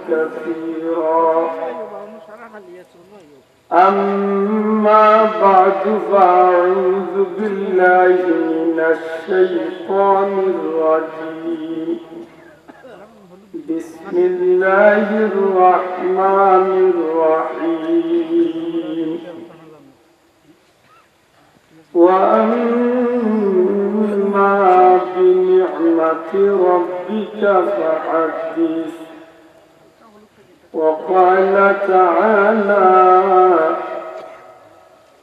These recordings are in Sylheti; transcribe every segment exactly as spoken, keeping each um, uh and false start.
كثيرا. أما بعد، فأعوذ بالله من الشيطان الرجيم. بسم الله الرحمن الرحيم. وأما بنعمة ربك فحدث. وقال تعالى: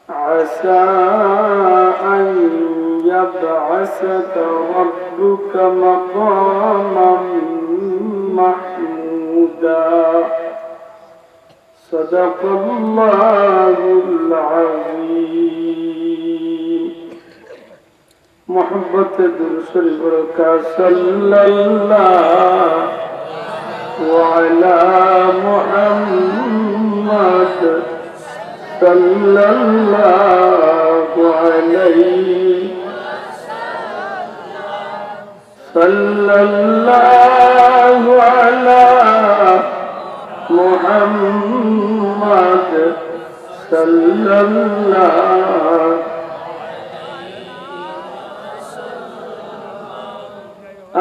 عسى أن يبعثك ربك مقاما محمودا. صدق الله العظيم. محبت درود شریف پڑھو کہ صلی اللہ علی محمد، صلی اللہ علیہ، صلی اللہ علی محمد، صلی اللہ.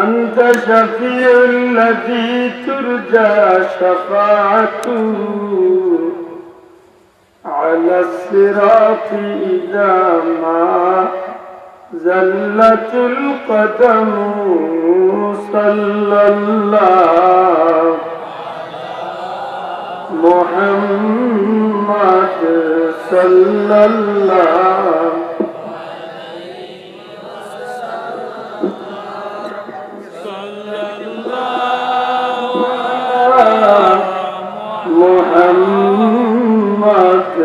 أنت الشفيع الذي ترجى شفاعته على الصراط إذا ما زلت القدم. صلى الله محمد، صلى الله. صلى الله على محمد،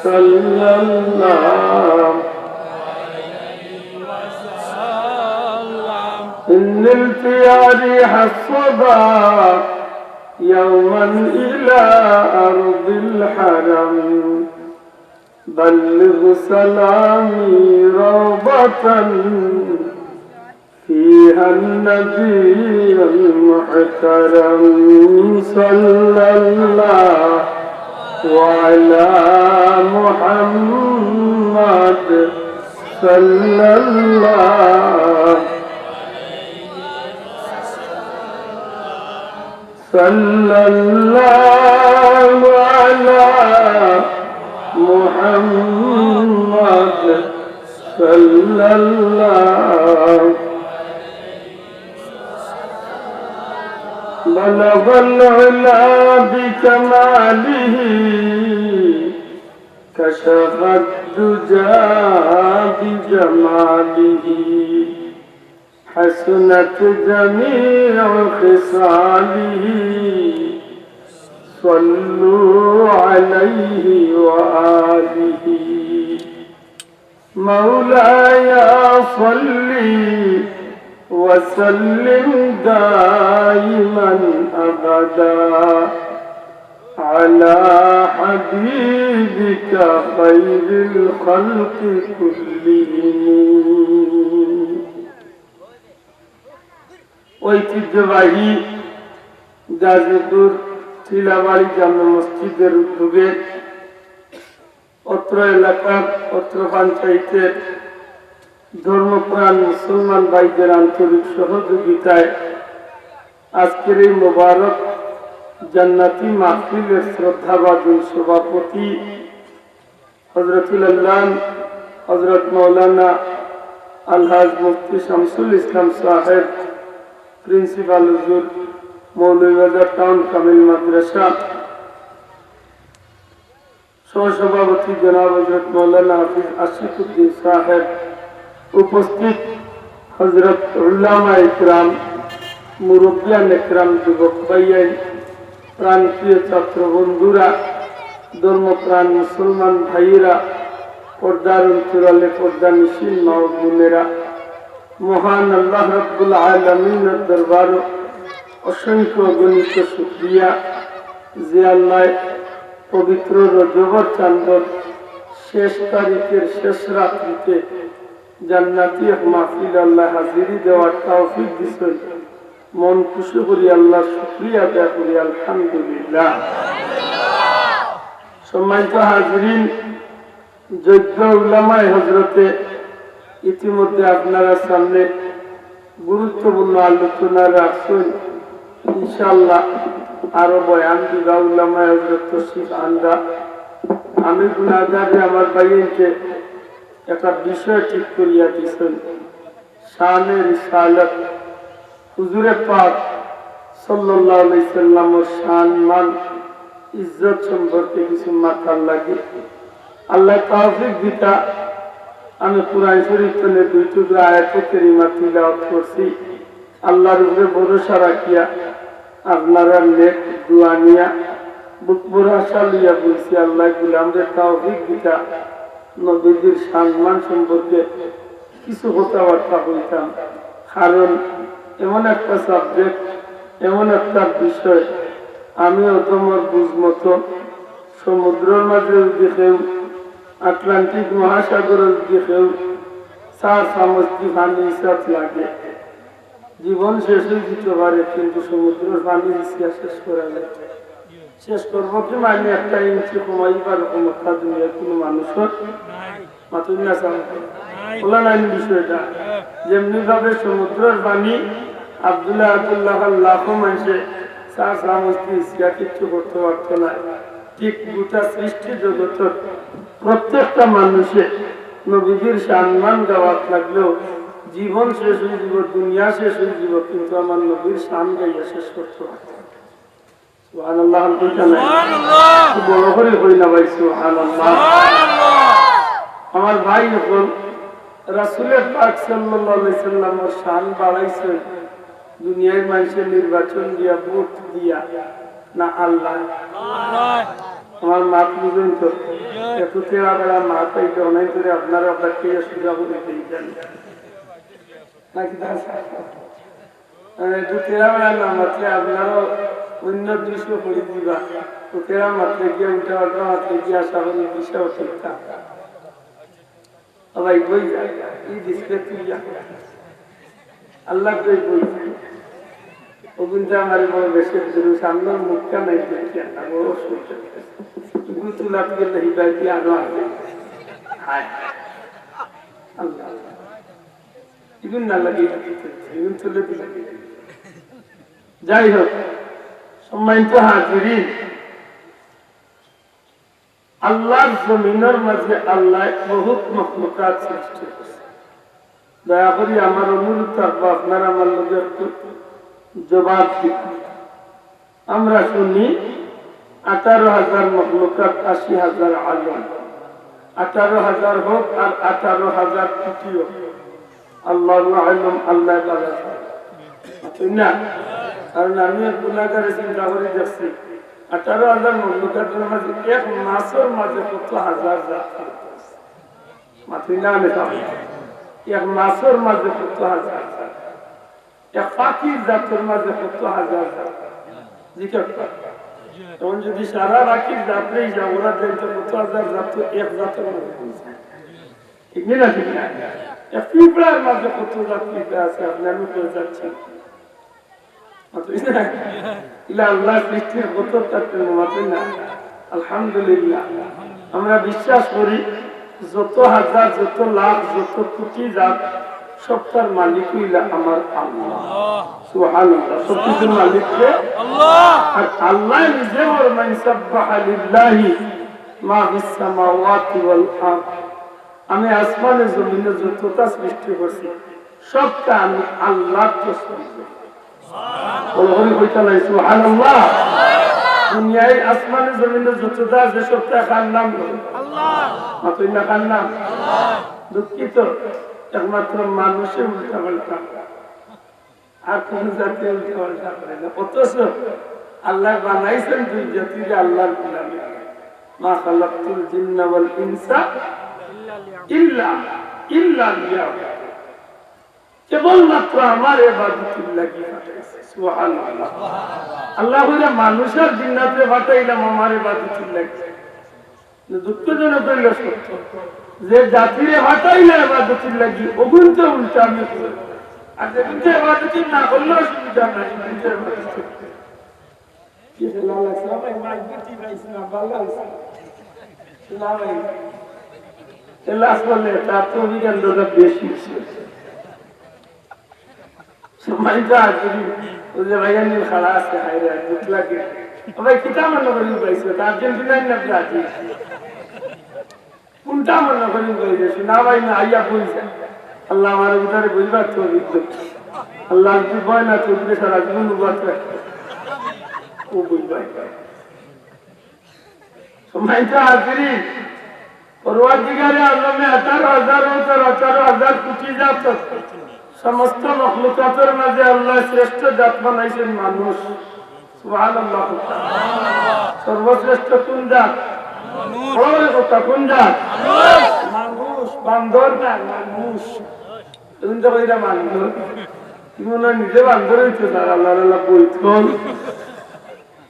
صلى الله. إن نلت يا ريح الصبا يوما إلى أرض الحرم، بلغ سلامي روضة فيها النبي المحترم. صلى الله على محمد، صلى الله، صلى الله على محمد، صلى الله. بلغ العلا بكماله، كشف الدجى بجماله، حسنت جميع خصاله، صلوا عليه وآله. مولاي صل وسلم دائما أبدا على حبيبك خير الخلق كلهم. ঐতিহ্যবাহী গাজীপুর টিলাবাড়ি জামে মসজিদের উদ্যোগে অত্র এলাকার, অত্র পঞ্চায়েতের ধর্মপ্রাণ মুসলমান ভাইদের আন্তরিক সহযোগিতায় আজকের এই মোবারক জান্নাতি মাহফিলের শ্রদ্ধাভাজন সভাপতি হযরতুল আল্লাম হযরত মাওলানা আলহাজ মুফতি শামসুল ইসলাম সাহেব, প্রিন্সিপাল হুজুর, মৌলভীবাজার টাউন কামিল মাদ্রাসা, সহসভাপতি জনাব হযরত মাওলানা হাফিজ আশিকুদ্দিন সাহেব, উপস্থিত হযরত উলামা ইকরাম, মুরব্বিয়ান ইকরাম, যুবক ভাইয়াইন, প্রাণপ্রিয় ছাত্র বন্ধুরা, ধর্মপ্রাণ মুসলমান ভাইয়েরা, পর্দার অন্তরালে পর্দানিশীন মা ও বোনেরা, মহান আল্লাহ রাব্বুল আলামিনের দরবারো অসংখ্য অগণিত শুকরিয়া যে আল্লায় পবিত্র রজবর চান্দর শেষ তারিখের শেষ রাত্রিতে জান্নাতি এক মাহফিল আল্লায় হাজিরি দেওয়ার তৌফিক দিছইন। মন খুশি করি আল্লাহর শুকরিয়া আদায় করি, আলহামদুলিল্লাহ। সম্মানিত হাজিরিন, যোগ্য উলামায়ে হজরতে ইতিমধ্যে আপনারা সামনে গুরুত্বপূর্ণ আলোচনা রাখছইন। ইনশাআল্লাহ আরো বয়ান দিবা উলামায়ে হজরত তশরিফ আনরা। আমি গুনাহগারে আমার ভাইয়াইন্তে একটা বিষয় ঠিক করিয়া দিছইন। শানে রিসালত, হুজুরে পাক সাল্লাল্লাহু আলাইহি সাল্লামর শান মান ইজ্জত সম্পর্কে কিছু মাতার লাগি আল্লায় তৌফিক দিতা। আমি কুরআন শরীফ থনে দুই টুকরা আয়াতে কারিমা তিলাওয়াত করছি। আল্লাহর উপরে ভরসা রাখিয়া আপনারার নেক দোয়া নিয়া বুক ভরা আশা লইয়া বইছি, আল্লায় গুলামরে তৌফিক দিতা নবীজির শান মান সম্পর্কে কিছু কথাবার্তা কইতাম। কারণ এমন একটা সাবজেক্ট, এমন একটা বিষয়, আমি অত মোর বুঝ মতো সমুদ্রর মাঝে যদি কেউ, আটলান্টিক মহাসাগরো যদি কেউ চা চামচ দি পানি ইচ্ছা লাগে, জীবন শেষ অই যিতো পারে, কিন্তু সমুদ্রর পানি ইচ্ছা শেষ করা যায়। শেষ করবো কি মানে একটা ইঞ্চি কমাইবার ক্ষমতা দুনিয়ার কোনো মানুষর মাতুন না চাও। ওলা নাইন বিষয়টা। যেমনি ভাবে সমুদ্রর পানি আব্দুল্লাহ আব্দুল্লাহ লাখো মানষে চা চামচ দি ইচ্ছা কিচ্ছু করতো পারতো নায়, ঠিক গোটা সৃষ্টি জগতর প্রত্যেকটা মানুষে নবীজির শান মান গাওয়াত লাগলেও জীবন শেষ অই যিবো, দুনিয়া শেষ অই যিবো, কিন্তু আমার নবীর শান গাইয়া শেষ করতো পারতো না। সুবহানাল্লাহ, আমি কইতা নাই। সুবহানাল্লাহ। একটু বড় করি কই না ভাই, সুবহানাল্লাহ। সুবহানাল্লাহ। আমার ভাই অকল, রাসূলে পাক সাল্লাল্লাহু আলাইহি সাল্লামর শান বাড়াইছইন দুনিয়ার মানষে নির্বাচন দিয়া, ভোট দিয়া, না আল্লায়? আল্লায়। আমার মাত বুঝইন তো? একটু তেড়া বেড়া মাত আইলে অনেক করে আপনারা আপনাকে সুবিধা করে দিই জানি। নাকি তার সাথে? মানে, একটু তেরা বেড়া না মাতলে আপনারাও অন্য দৃশ্য করে দিবা। তো তেরা মাতলে গিয়া, উল্টা পাল্টা মাতলে গিয়া, আশা করি দিশাও ঠিক থাকবে। আবার বই যায়, এই ডিসপ্লে তুই যা। আল্লাহ কই বই যায়। ও কিন্তু আমার বড় বেশি দূর, সামনের মুখটা নাই, দেখি একটা বড় অসুবিধা। এগুলো তুলাত গেলে হৃদয় দিয়ে আরো আসবে। হায়। আল্লাহ। ইগুন না লাগে, ইগুন তুলে দিলে। যাই হোক, সম্মানিত হাজিরিন, আল্লাহর জমিনর মাঝে আল্লায় বহুত মখলুকাত সৃষ্টি করছে। দয়া করি আমার অনুরোধ থাকবো, আপনারা আমার লগে একটু জবাব দিন। আমরা শুনি আঠারো হাজার মখলুকাত, আশি হাজার আলম। আঠারো হাজার হোক আর আঠারো হাজার কোটি হোক, আল্লাহু আলম, আল্লায় ভালা জানে। ঠিক না? কারণ আমি এক গুনাহগারে চিন্তা করি দেখছি, আঠারো হাজার মখলুকাতর মাঝে এক মাছর মাঝে কত হাজার জাত। মাতইন না, আমি কই, এক মাছর মাঝে কত হাজার জাত। এক পাখির জাতর মাঝে কত হাজার জাত। জিজ্ঞেস কর। তখন যদি সারা পাখির জাতরে হিসাব করা যায়, তো কত হাজার জাত তো এক জাতর মাঝে পড়ছে। ঠিক না, ঠিক না? এক পিঁপড়ার মাঝে কত জাত পিঁপড়া আছে, আপনি আমি করে যাচ্ছি। মাতইন না? ইলা আল্লাহ সৃষ্টির কত তার প্রেম, মাতইন না? আলহামদুলিল্লাহ। আমরা বিশ্বাস করি যত হাজার, যত লাখ, যত কোটি জাত, সবটার মালিক অইলা আমার আল্লাহ। সুবহানাল্লাহ। সব কিছুর মালিক কে? আল্লাহ। আর আল্লাহ নিজে ফরমাইন, "সাব্বাহা লিল্লাহি মা ফিস সামাওয়াতি ওয়াল আরদ।" আমি আসমানে জমিনে যতটা সৃষ্টি করছি, সবটা আমি আল্লাহর তসবিহ। বড় করি কইতা নাই, সুবহানাল্লাহ। দুনিয়ার আসমানে জমিনে যতটা আছে, সবটা কার নাম? আল্লাহ। মাতইন না, কার নাম? আল্লাহ। দুঃখিত, একমাত্র মানুষে উল্টা পাল্টা, আর কোন জাতি উল্টা পাল্টা করে না। অথচ আল্লাহ বানাইছেন দুই জাতিরে আল্লাহর গোলামি। মা খালাকতুল জিন্না ওয়াল ইনসা ইল্লা, ইল্লা লিয়াবুদুন। কেবলমাত্র আমার ইবাদতের লাগি পাঠাইছে। সুবহানাল্লাহ। আল্লাহ কইরা, "মানুষ আর জিন্নাতরে পাঠাইলাম আমার ইবাদতের লাগি।" দুঃখজনক অইলো সত্য, যে জাতিরে পাঠাইলা ইবাদতের লাগি, ওগুনতে উল্টা আমি করি। আর যেগুনতে ইবাদত না করলেও কি খেলা লাগছে? আমার মাইক বিটি পাইছি না, ভালো লাগছে। না ভাই, এ লাস্ট বলে, তার তো অভিজ্ঞতা বেশি ছিল। সম্মানিত হাজিরিন, ওই যে ভাইয়া নীল খাড়া আছে, হায় রে, দুঃখ লাগে। ও ভাই, কিতা মনে করি পাইছো? তা আর্জেন্টিনার না ব্রাজিল? কোনটা মনে করি বই গেছে? না ভাই, না, আইয়া বই যায়। আল্লাহ আমার ভিতরে বইবার তৌফিক দেন। আল্লাহ যদি বয় না, তৌফিক সারা জীবন উবার থাকে। ও বই ভাই। সম্মানিত হাজিরিন, পরওয়ারদিগারে আলমে আঠারো হাজার অবতার, আঠারো হাজার কোটি জাত, সমস্ত মখলুকাতের মাঝে আল্লাহ শ্রেষ্ঠ জাত বানাইছেন মানুষ। সুবহানাল্লাহ। সর্বশ্রেষ্ঠ কোন জাত? বড় কথা, কোন জাত? মানুষ। বান্দর না, মানুষ। তুমি তো কইরা বান্দর। তুমি মনে হয় নিজে বান্দর হইতে স্যার, আল্লাহ আল্লাহ বইতল।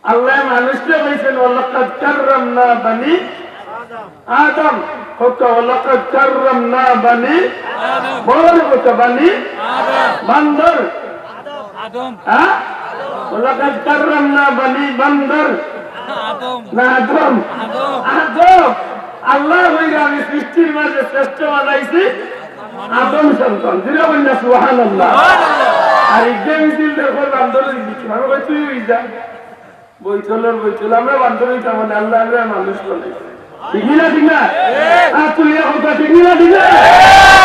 আল্লাহ মানুষকে কইছেন, "ওয়ালাকাদ কাররামনা বানি আদম।" কত? "ওয়ালাকাদ কাররামনা বানি।" বড় কথা, বানি বান্দর। আদম। হ্যাঁ? "ওয়ালাকাদ কাররামনা বানি বান্দর।" আদম। না, আদম। আদম। আদম। আল্লাহ কইরা, "আমি সৃষ্টির মাঝে শ্রেষ্ঠ বানাইছি আদম সন্তান।" জোরে বলেন না, সুবহানাল্লাহ। আর ইগু মিছিল দেখো, বান্দর হয়ে গেছে। আমি কই, "তুই হয়ে যা।" বৈতলর বৈতল, আমরা বান্দর হইতাম না, আল্লাহ আমরা মানুষ বানাইছে। ঠিক না, ঠিক না? আর তুই এখন তো ঠিক না, ঠিক না?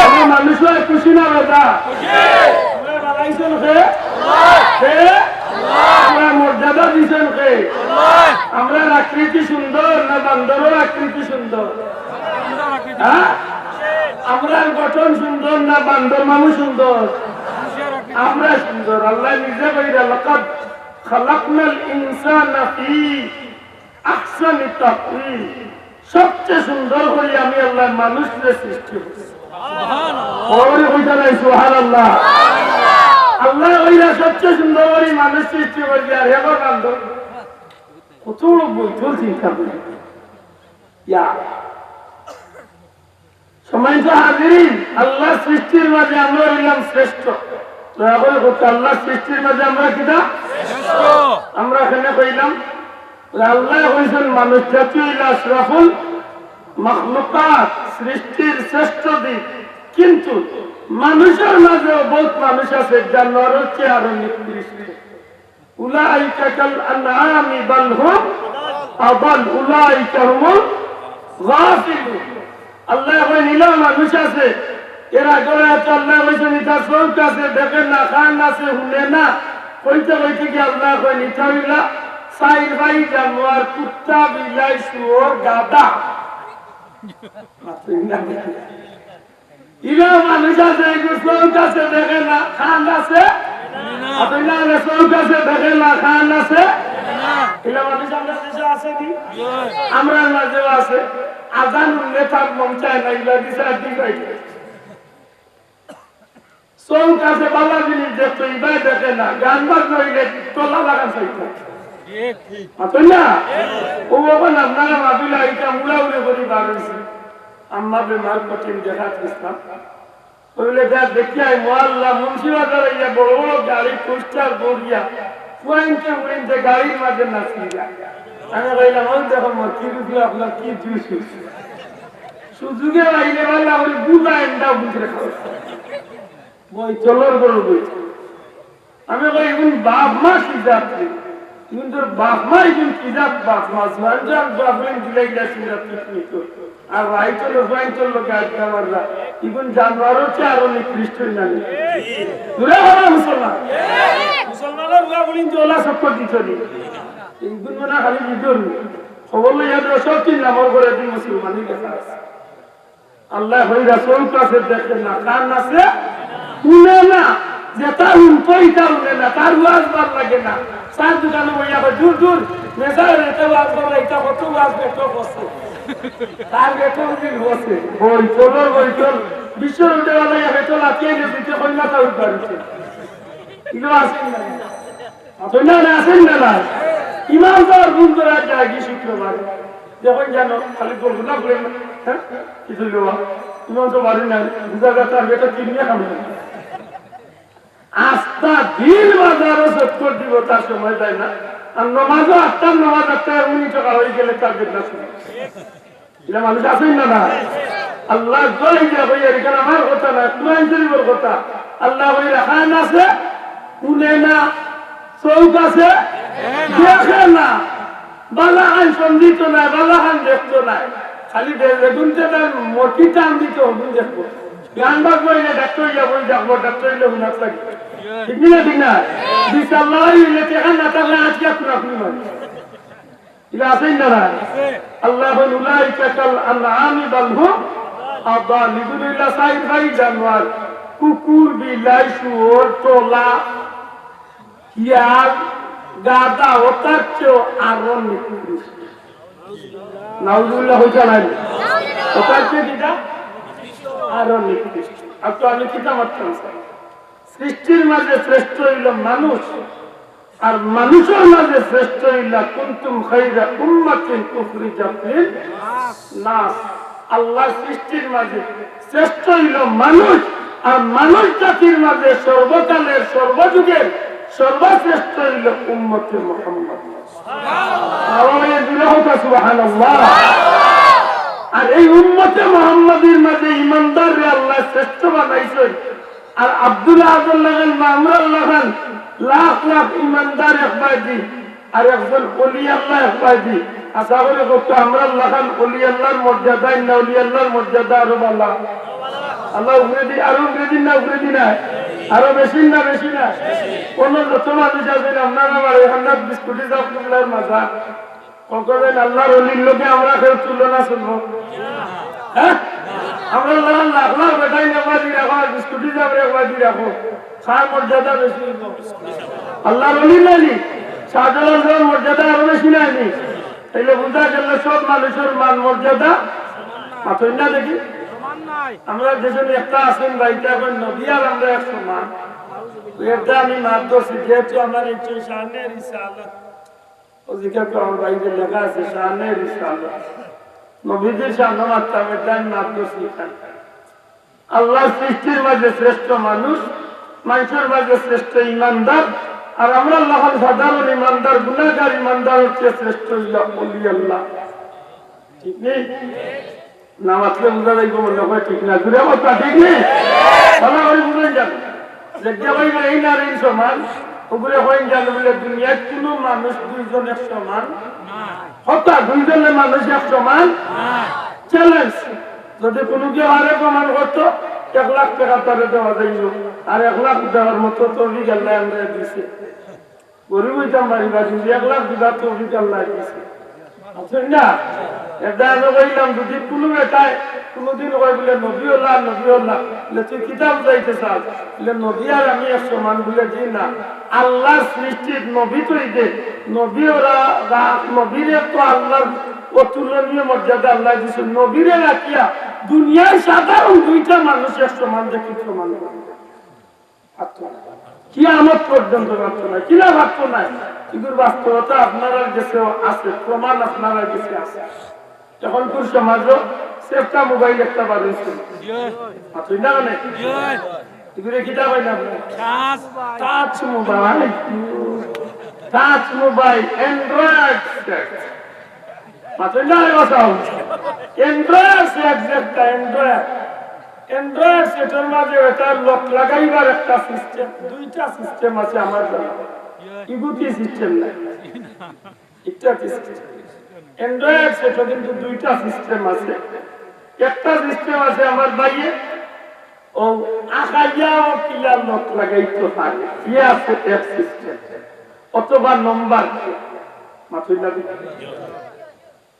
আমরা মানুষ হয় খুশি না বেটা? আমরা বানাইছেন কে? কে? আমরা মর্যাদা দিছেন কে? আমরা আকৃতি সুন্দর না বান্দরের আকৃতি সুন্দর? হ্যাঁ? আমরা গঠন সুন্দর না বান্দর মানুষ সুন্দর? আমরা সুন্দর। আল্লাহ নিজে কইরা, "লাকাদ খালাকনাল ইনসানা ফি আহসানি তাকওয়িম।" সবচেয়ে সুন্দর করি আমি আল্লাহ মানুষরে সৃষ্টি করছি। বড় করি কইতা নাই, সুবহানাল্লাহ। আল্লাহ কইরা সবচেয়ে সুন্দর করি মানুষ সৃষ্টি করছি, আর এখন বান্দর। কত বড় বৈতল চিন্তা করি। ইয়া। সম্মানিত হাজিরিন, আল্লাহর সৃষ্টির মাঝে আমরা হইলাম শ্রেষ্ঠ। দয়া করে বলতে, আল্লাহর সৃষ্টির মাঝে আমরা কিতা? শ্রেষ্ঠ। আমরা এখানে কইলাম, আল্লাহ কইছেন মানুষ জাতি হইল আশরাফুল মাখলুকাত, সৃষ্টির শ্রেষ্ঠ দিক। কিন্তু মানুষের মাঝেও বহুত মানুষ আছে জানোয়ারের চেয়ে আরো নিকৃষ্ট। উলাইকা কাল আনআমি বাল হুম আদাল, উলাইকা হুমুল গাফিলুন। আল্লাহ কইন, ইলা মানুষ আছে, এর আগে আয়াতে আল্লাহ কইছেন, ইতার চউখ আছে, দেখে না, কান আছে, হুনে না। কইতে কইতে কি আল্লাহ কইন, ইতা অইলা চাইর পাই জানোয়ার, কুত্তা, বিলাই, শুয়োর, গাধা। ইলা মানুষ আছে, এগুর চউখ আছে, দেখে না, কান আছে। আপনি না, চউখ আছে, দেখে না, কান আছে। ইলা মানুষ আমরা দেশে আছে নি? আমরার মাঝেও আছে। আজান হুনলে তার মন চায় না, ইলা দিছে আর দিছে। চউখ আছে, বালা জিনিস দেখতো, ইবায় দেখে না, গান বাজনা অইলে তলা লাগান চাইতো। আপনি না? ও বাবা, আপনারা মাহফিলে আইতা উড়াউড়ি করি বার হইছে। আম্মা বেমার, কঠিন দেখা দিছিলাম। বলে, "যা দেখি আই, মোয়াল্লা, মুন্সিবাজার আইয়া বড় বড় গাড়ি, পোস্টার বড়িয়া, ফুয়াইনতে ফুয়াইনতে গাড়ির মাঝে নাচিয়া।" আমি কইলাম, "ওই দেখো, মা, কি রুচি আপনার, কি জুস হইছে?" সুযোগে আইলে বলে, "আমি বুঝা এন্ডা বুঝে খাওয়া।" বই চলর বড় বই। আমি কই, "ইগুন বাপ মা কি জাত রে? ইগুন তোর বাপ মা, ইগুন কি জাত বাপ মা? জোয়ান জোয়ান বাপ রে, দিলাই গেছে না পিকনিক।" আর রাইতর, রাইতর লোকে আড্ডা মাররা। ইগুন জানোয়ারের চেয়ে আরো নিকৃষ্ট না নি? দূরে হওয়া মুসলমান। মুসলমানের বুড়া বুড়ি তো ওলা চক্কর দিত নি। ইগুন মনে হয় খালি ভিডিও নি। খবর লইয়া দেওয়া সব তিন নম্বর করে দিন মুসলমানই দেখা আছে। আল্লাহ কইরা চউখ আছে, দেখে না, কান আছে, হুনে না, যেটা হুনতো ইটা হুনে না, তার ওয়াজ ভালা লাগে না। চার দোকানে বইয়া কয়, "দূর, দূর, মেজাজ এটা ওয়াজ করে, এটা কত ওয়াজ বেটো করছে।" তার বেটো দিন হচ্ছে, বই চলো, বই চল, বিশ্ব রোডে ওয়ালা ইয়া বেটো লাতিয়ে নিয়ে দিতে কই মাথা উঠবার হচ্ছে। এগুলো আছে না? আপনি না, না, আছেন না, না? ইমাম সাহেব ঘুম ধরে যায় কি শুক্রবার? যখন জানো, খালি বলবো না, বলে না, হ্যাঁ? কিছু লোক, ইমাম তো বাড়ি নাই, বুঝা গেছে, আমি এটা কিনে খাবো। আস্তা দিন বাজারো চক্কর দিব, তার সময় যায় না। আর নমাজও আটটার নমাজ, আটটা এক মিনিট টাকা হয়ে গেলে তার বেদনা শুরু। এটা মানুষ আছেন না, না? আল্লাহ জয় যা ভাই, এখানে আমার কথা না, কুরআন শরীফের কথা। আল্লাহ ভাই রাখান আছে, শুনে না, চোখ আছে, দেখে না, বালা খান সন্ধিত নাই, বালা খান দেখতো নাই। খালি বে-, বেগুনতে তার মতি টান দিতে হবে, দেখবো। গান বাজবো, এই যে ডাক্তার ইয়া বই দেখবো, ডাক্তার ইলে হুনার লাগে। ঠিক না, ঠিক না? বিশাল লড়াই হইলে টেকা না থাকলে আজকে আপনার আপনি মানে। এটা আছেই না, না? আল্লাহ বলেন, "উলাইকা কাল আনআমি বাল হুম আদাল।" এগুলো হইলা চাইর পাই জানোয়ার, কুকুর, বিলাই, শুয়োর, টোলা, হিয়াল, গাধা, ওটার চেয়েও আরো নিকৃষ্ট। নাউজুবিল্লাহ হইতে নাই? ওটার চেয়ে কিটা? আরো নিকৃষ্ট। আর তো আমি কিতা মারতাম, স্যার? সৃষ্টির মাঝে শ্রেষ্ঠ হইল মানুষ, আর মানুষের মাঝে শ্রেষ্ঠ হইল কুনতুম খাইরা উম্মাতিন উখরিজাত লিন নাস। আল্লাহর সৃষ্টির মাঝে শ্রেষ্ঠ হইল মানুষ, আর মানুষ জাতির মাঝে সর্বকালের সর্বযুগের সর্বশ্রেষ্ঠ হইল উম্মতে মুহাম্মদ। আওয়াজে জুড়ে হোক সুবহানাল্লাহ। আর এই উম্মতে মুহাম্মাদির মাঝে ইমানদাররে আল্লাহ শ্রেষ্ঠ বানাইছেন। আর আব্দুল আহাদর লাখান, আমরার লাখান লাখ লাখ ইমানদার এক বায়দি, আর একজন অলি আল্লাহ এক বায়দি। আশা করি কত আমরার লাখান অলি আল্লাহর মর্যাদা, ইন্না অলি আল্লাহর মর্যাদা আরো বালা। আল্লাহ উপরে দি, আরো উপরে দিন না, উপরে দিন না, আরো বেশি না, বেশি না। কোন যত মানুষ আছেন, আপনারা আমার এখানকার বিস্কুটি সাহেব কিবলার মাঝে কতজন আল্লাহর অলির লোকে আমরা কেউ তুলনা শুনবো? হ্যাঁ? আমরা লাখ লাখ লাখ বেটাই নেবা দি রাখো, আর বিস্কুটি যাবে একবার দি রাখো। কার মর্যাদা বেশি হইব? আল্লাহর অলি নাইনি? শাহজালাল সাহেবের মর্যাদা আরো বেশি নাইনি? তাইলে বুঝা গেল সব মানুষের মান মর্যাদা মাতই না দেখি। আমরা যেজন একটা আছেন ভাইটা এখন নবী আর আমরা এক সমান। এটা আমি মাত ধরছি, যেহেতু আমার এই শানে রিসালাত। ওদিকে তো আমার বাইরে লেখা আছে, শানে রিসালাত। নবীজির শানে মাততাম, এটা আমি মাত ধরছি এখানে। আল্লাহর সৃষ্টির মাঝে শ্রেষ্ঠ মানুষ, মানুষের মাঝে শ্রেষ্ঠ ইমানদার, আর আমরা আল্লাহর সাধারণ ইমানদার, গুনাহগার ইমানদার হচ্ছে শ্রেষ্ঠ হইল অলি আল্লাহ। ঠিক নেই? না মাতলে বুঝা যাইব মনে হয় ঠিক না। জুড়ে কথা ঠিক নেই? ভালো করে বুঝেন যান। যে ভাই এই না এই সমান, ওগুলো হয় জানো বলে দুনিয়ার কোনো মানুষ দুইজন এক সমান। কথা দুইজনের মানুষ এক সমান। চ্যালেঞ্জ। যদি কোনো কেউ আরে প্রমাণ করতো, এক লাখ টাকা তারে দেওয়া যাইব। আর এক লাখ দেওয়ার মতো তৌফিক আল্লাহ আমরা দিছে। গরিব হইতাম পারি বা যদি এক লাখ দিবা তৌফিক আল্লাহ দিছে। বুঝছেন না? এটা আমি কইলাম, যদি কোনো বেটায় কোনোদিন কয় বলে, "নবী ওলা, নবী ওলা", বলে, "তুই কিতা বুঝাইতে চাস?" বলে, "নবী আর আমি এক সমান", বলে, "জি না, আল্লাহর সৃষ্টির নবী তো এই যে, নবী ওরা রা-, নবীরে তো আল্লাহর অতুলনীয় মর্যাদা আল্লাহ দিছে, নবীরে রাখিয়া দুনিয়ার সাধারণ দুইটা মানুষ এক সমান দেখি প্রমাণ করে।" পারতো না। কিয়ামত পর্যন্ত পারতো না। কিলা পারতো না? এগুর বাস্তবতা আপনারার গেছেও আছে, প্রমাণ আপনারার গেছে আছে। এখন কোন সমাজও সেফটা মোবাইল একটা বার হয়েছে। পারতো না মানে? এগুলো কিতা পাই না আপনারা? Touch mobile. Touch mobile, Android set. মাতই না, এই কথা। অ্যান্ড্রয়েড সেট একটা, অ্যান্ড্রয়েড। অ্যান্ড্রয়েড সেটের মাঝে একটা লক লাগাইবার একটা সিস্টেম, দুইটা সিস্টেম আছে আমার জানা। ইগুতি সিস্টেম নাই। একটা সিস্টেম। অ্যান্ড্রয়েড সেটও কিন্তু দুইটা সিস্টেম আছে। একটা সিস্টেম আছে আমার ভাইয়ে, ও আখাইয়াও কিলা লক লাগাইতে পারে। ইয়ে আছে এক সিস্টেম। অথবা নম্বর। মাতই না।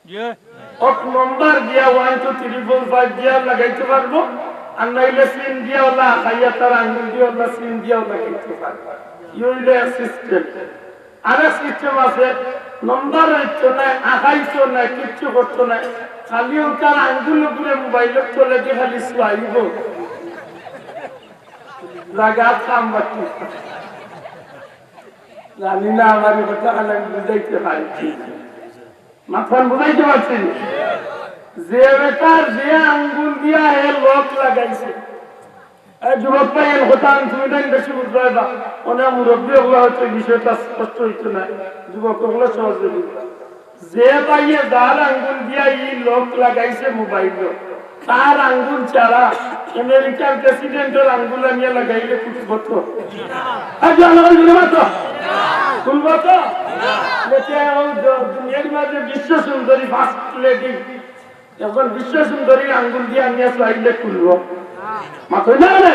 জি। অক নম্বর দিয়া one two three four five দিয়া লাগাইতে পারবো, আর নাইলে সিম দিয়া ওলা খাইয়া তার আঙ্গুল দিয়া ওলা সিম দিয়া লাগাইতে পারবো। ই হইলে এক সিস্টেম। আর এক সিস্টেম আছে, নম্বর হইতো না, আঁকাইতো না, কিচ্ছু করতো না, খালি ওটার আঙ্গুল উপরে মোবাইলের তলে দিয়ে খালি সোয়াইব। লাগা থাম বাকি। জানি না আমার এই কথা আমি বুঝাইতে পারি কি। মাতখান বুঝাইতে পারছি নি? যে বেটার যে আঙ্গুল দিয়া হে লক লাগাইছে, এই যুবক ভাই, এন কথা আমি তুমি তাই বেশি বুঝবায় বা, অনেক মুরব্বী অকলে হয়তো এই বিষয়টা স্পষ্ট হইতো না। যুবক অকলে সহজে বুঝবা। যে ভাইয়ে যার আঙ্গুল দিয়া ই লক লাগাইছে মোবাইল, তার আঙ্গুল ছাড়া আমেরিকার প্রেসিডেন্টের আঙ্গুল আনিয়া লাগাইলে খুলবো তো? আর কি আমার জন্য মাত্র খুলবো তো? দেখে ও দ-, দুনিয়ার মাঝে বিশ্ব সুন্দরী ফার্স্ট লেডি, এখন বিশ্ব সুন্দরীর আঙ্গুল দিয়া আনিয়া চাইলে খুলবো? মাত্র না রে?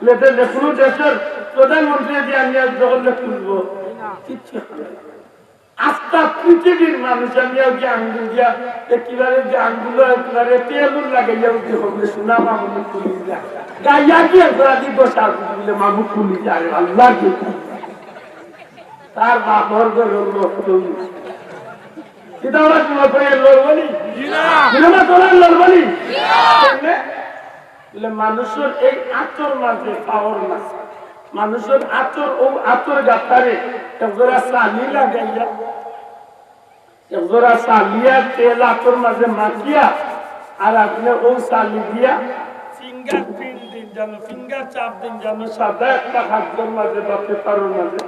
লেটে যে কোনো দেশের প্রধানমন্ত্রী দিয়া আনিয়া যখন খুলবো, কিচ্ছু হবে না। আস্তা পৃথিবীর মানুষ আমি আগে আঙ্গুল দিয়া একেবারে যে আঙ্গুল একেবারে তেল লাগাইয়া উঠে হবে, শোনা মামু খুলি যা। গাইয়া কি একবার দিব সাধু দিলে মামু খুলি যায়, আল্লাহ কি? তার বাপর ঘর হলো তুই। কিতা ওরা তোমার করে লড়বনি? জি না। সিনেমা তোরা লড়বনি? কেমনে? বলে, মানুষের এই আতর মাঝে, পাওর মাঝে, মানুষের আতর, ও আতর গাতারে একজোড়া চালি লাগাইয়া, একজোড়া চালিয়া তেল আতর মাঝে মাখিয়া, আর আপনি ও চালি দিয়া ফিঙ্গার প্রিন্ট দিন জানো, ফিঙ্গার চাপ দিন জানো, সাদা একটা কাগজের মাঝে বা পেপারের মাঝে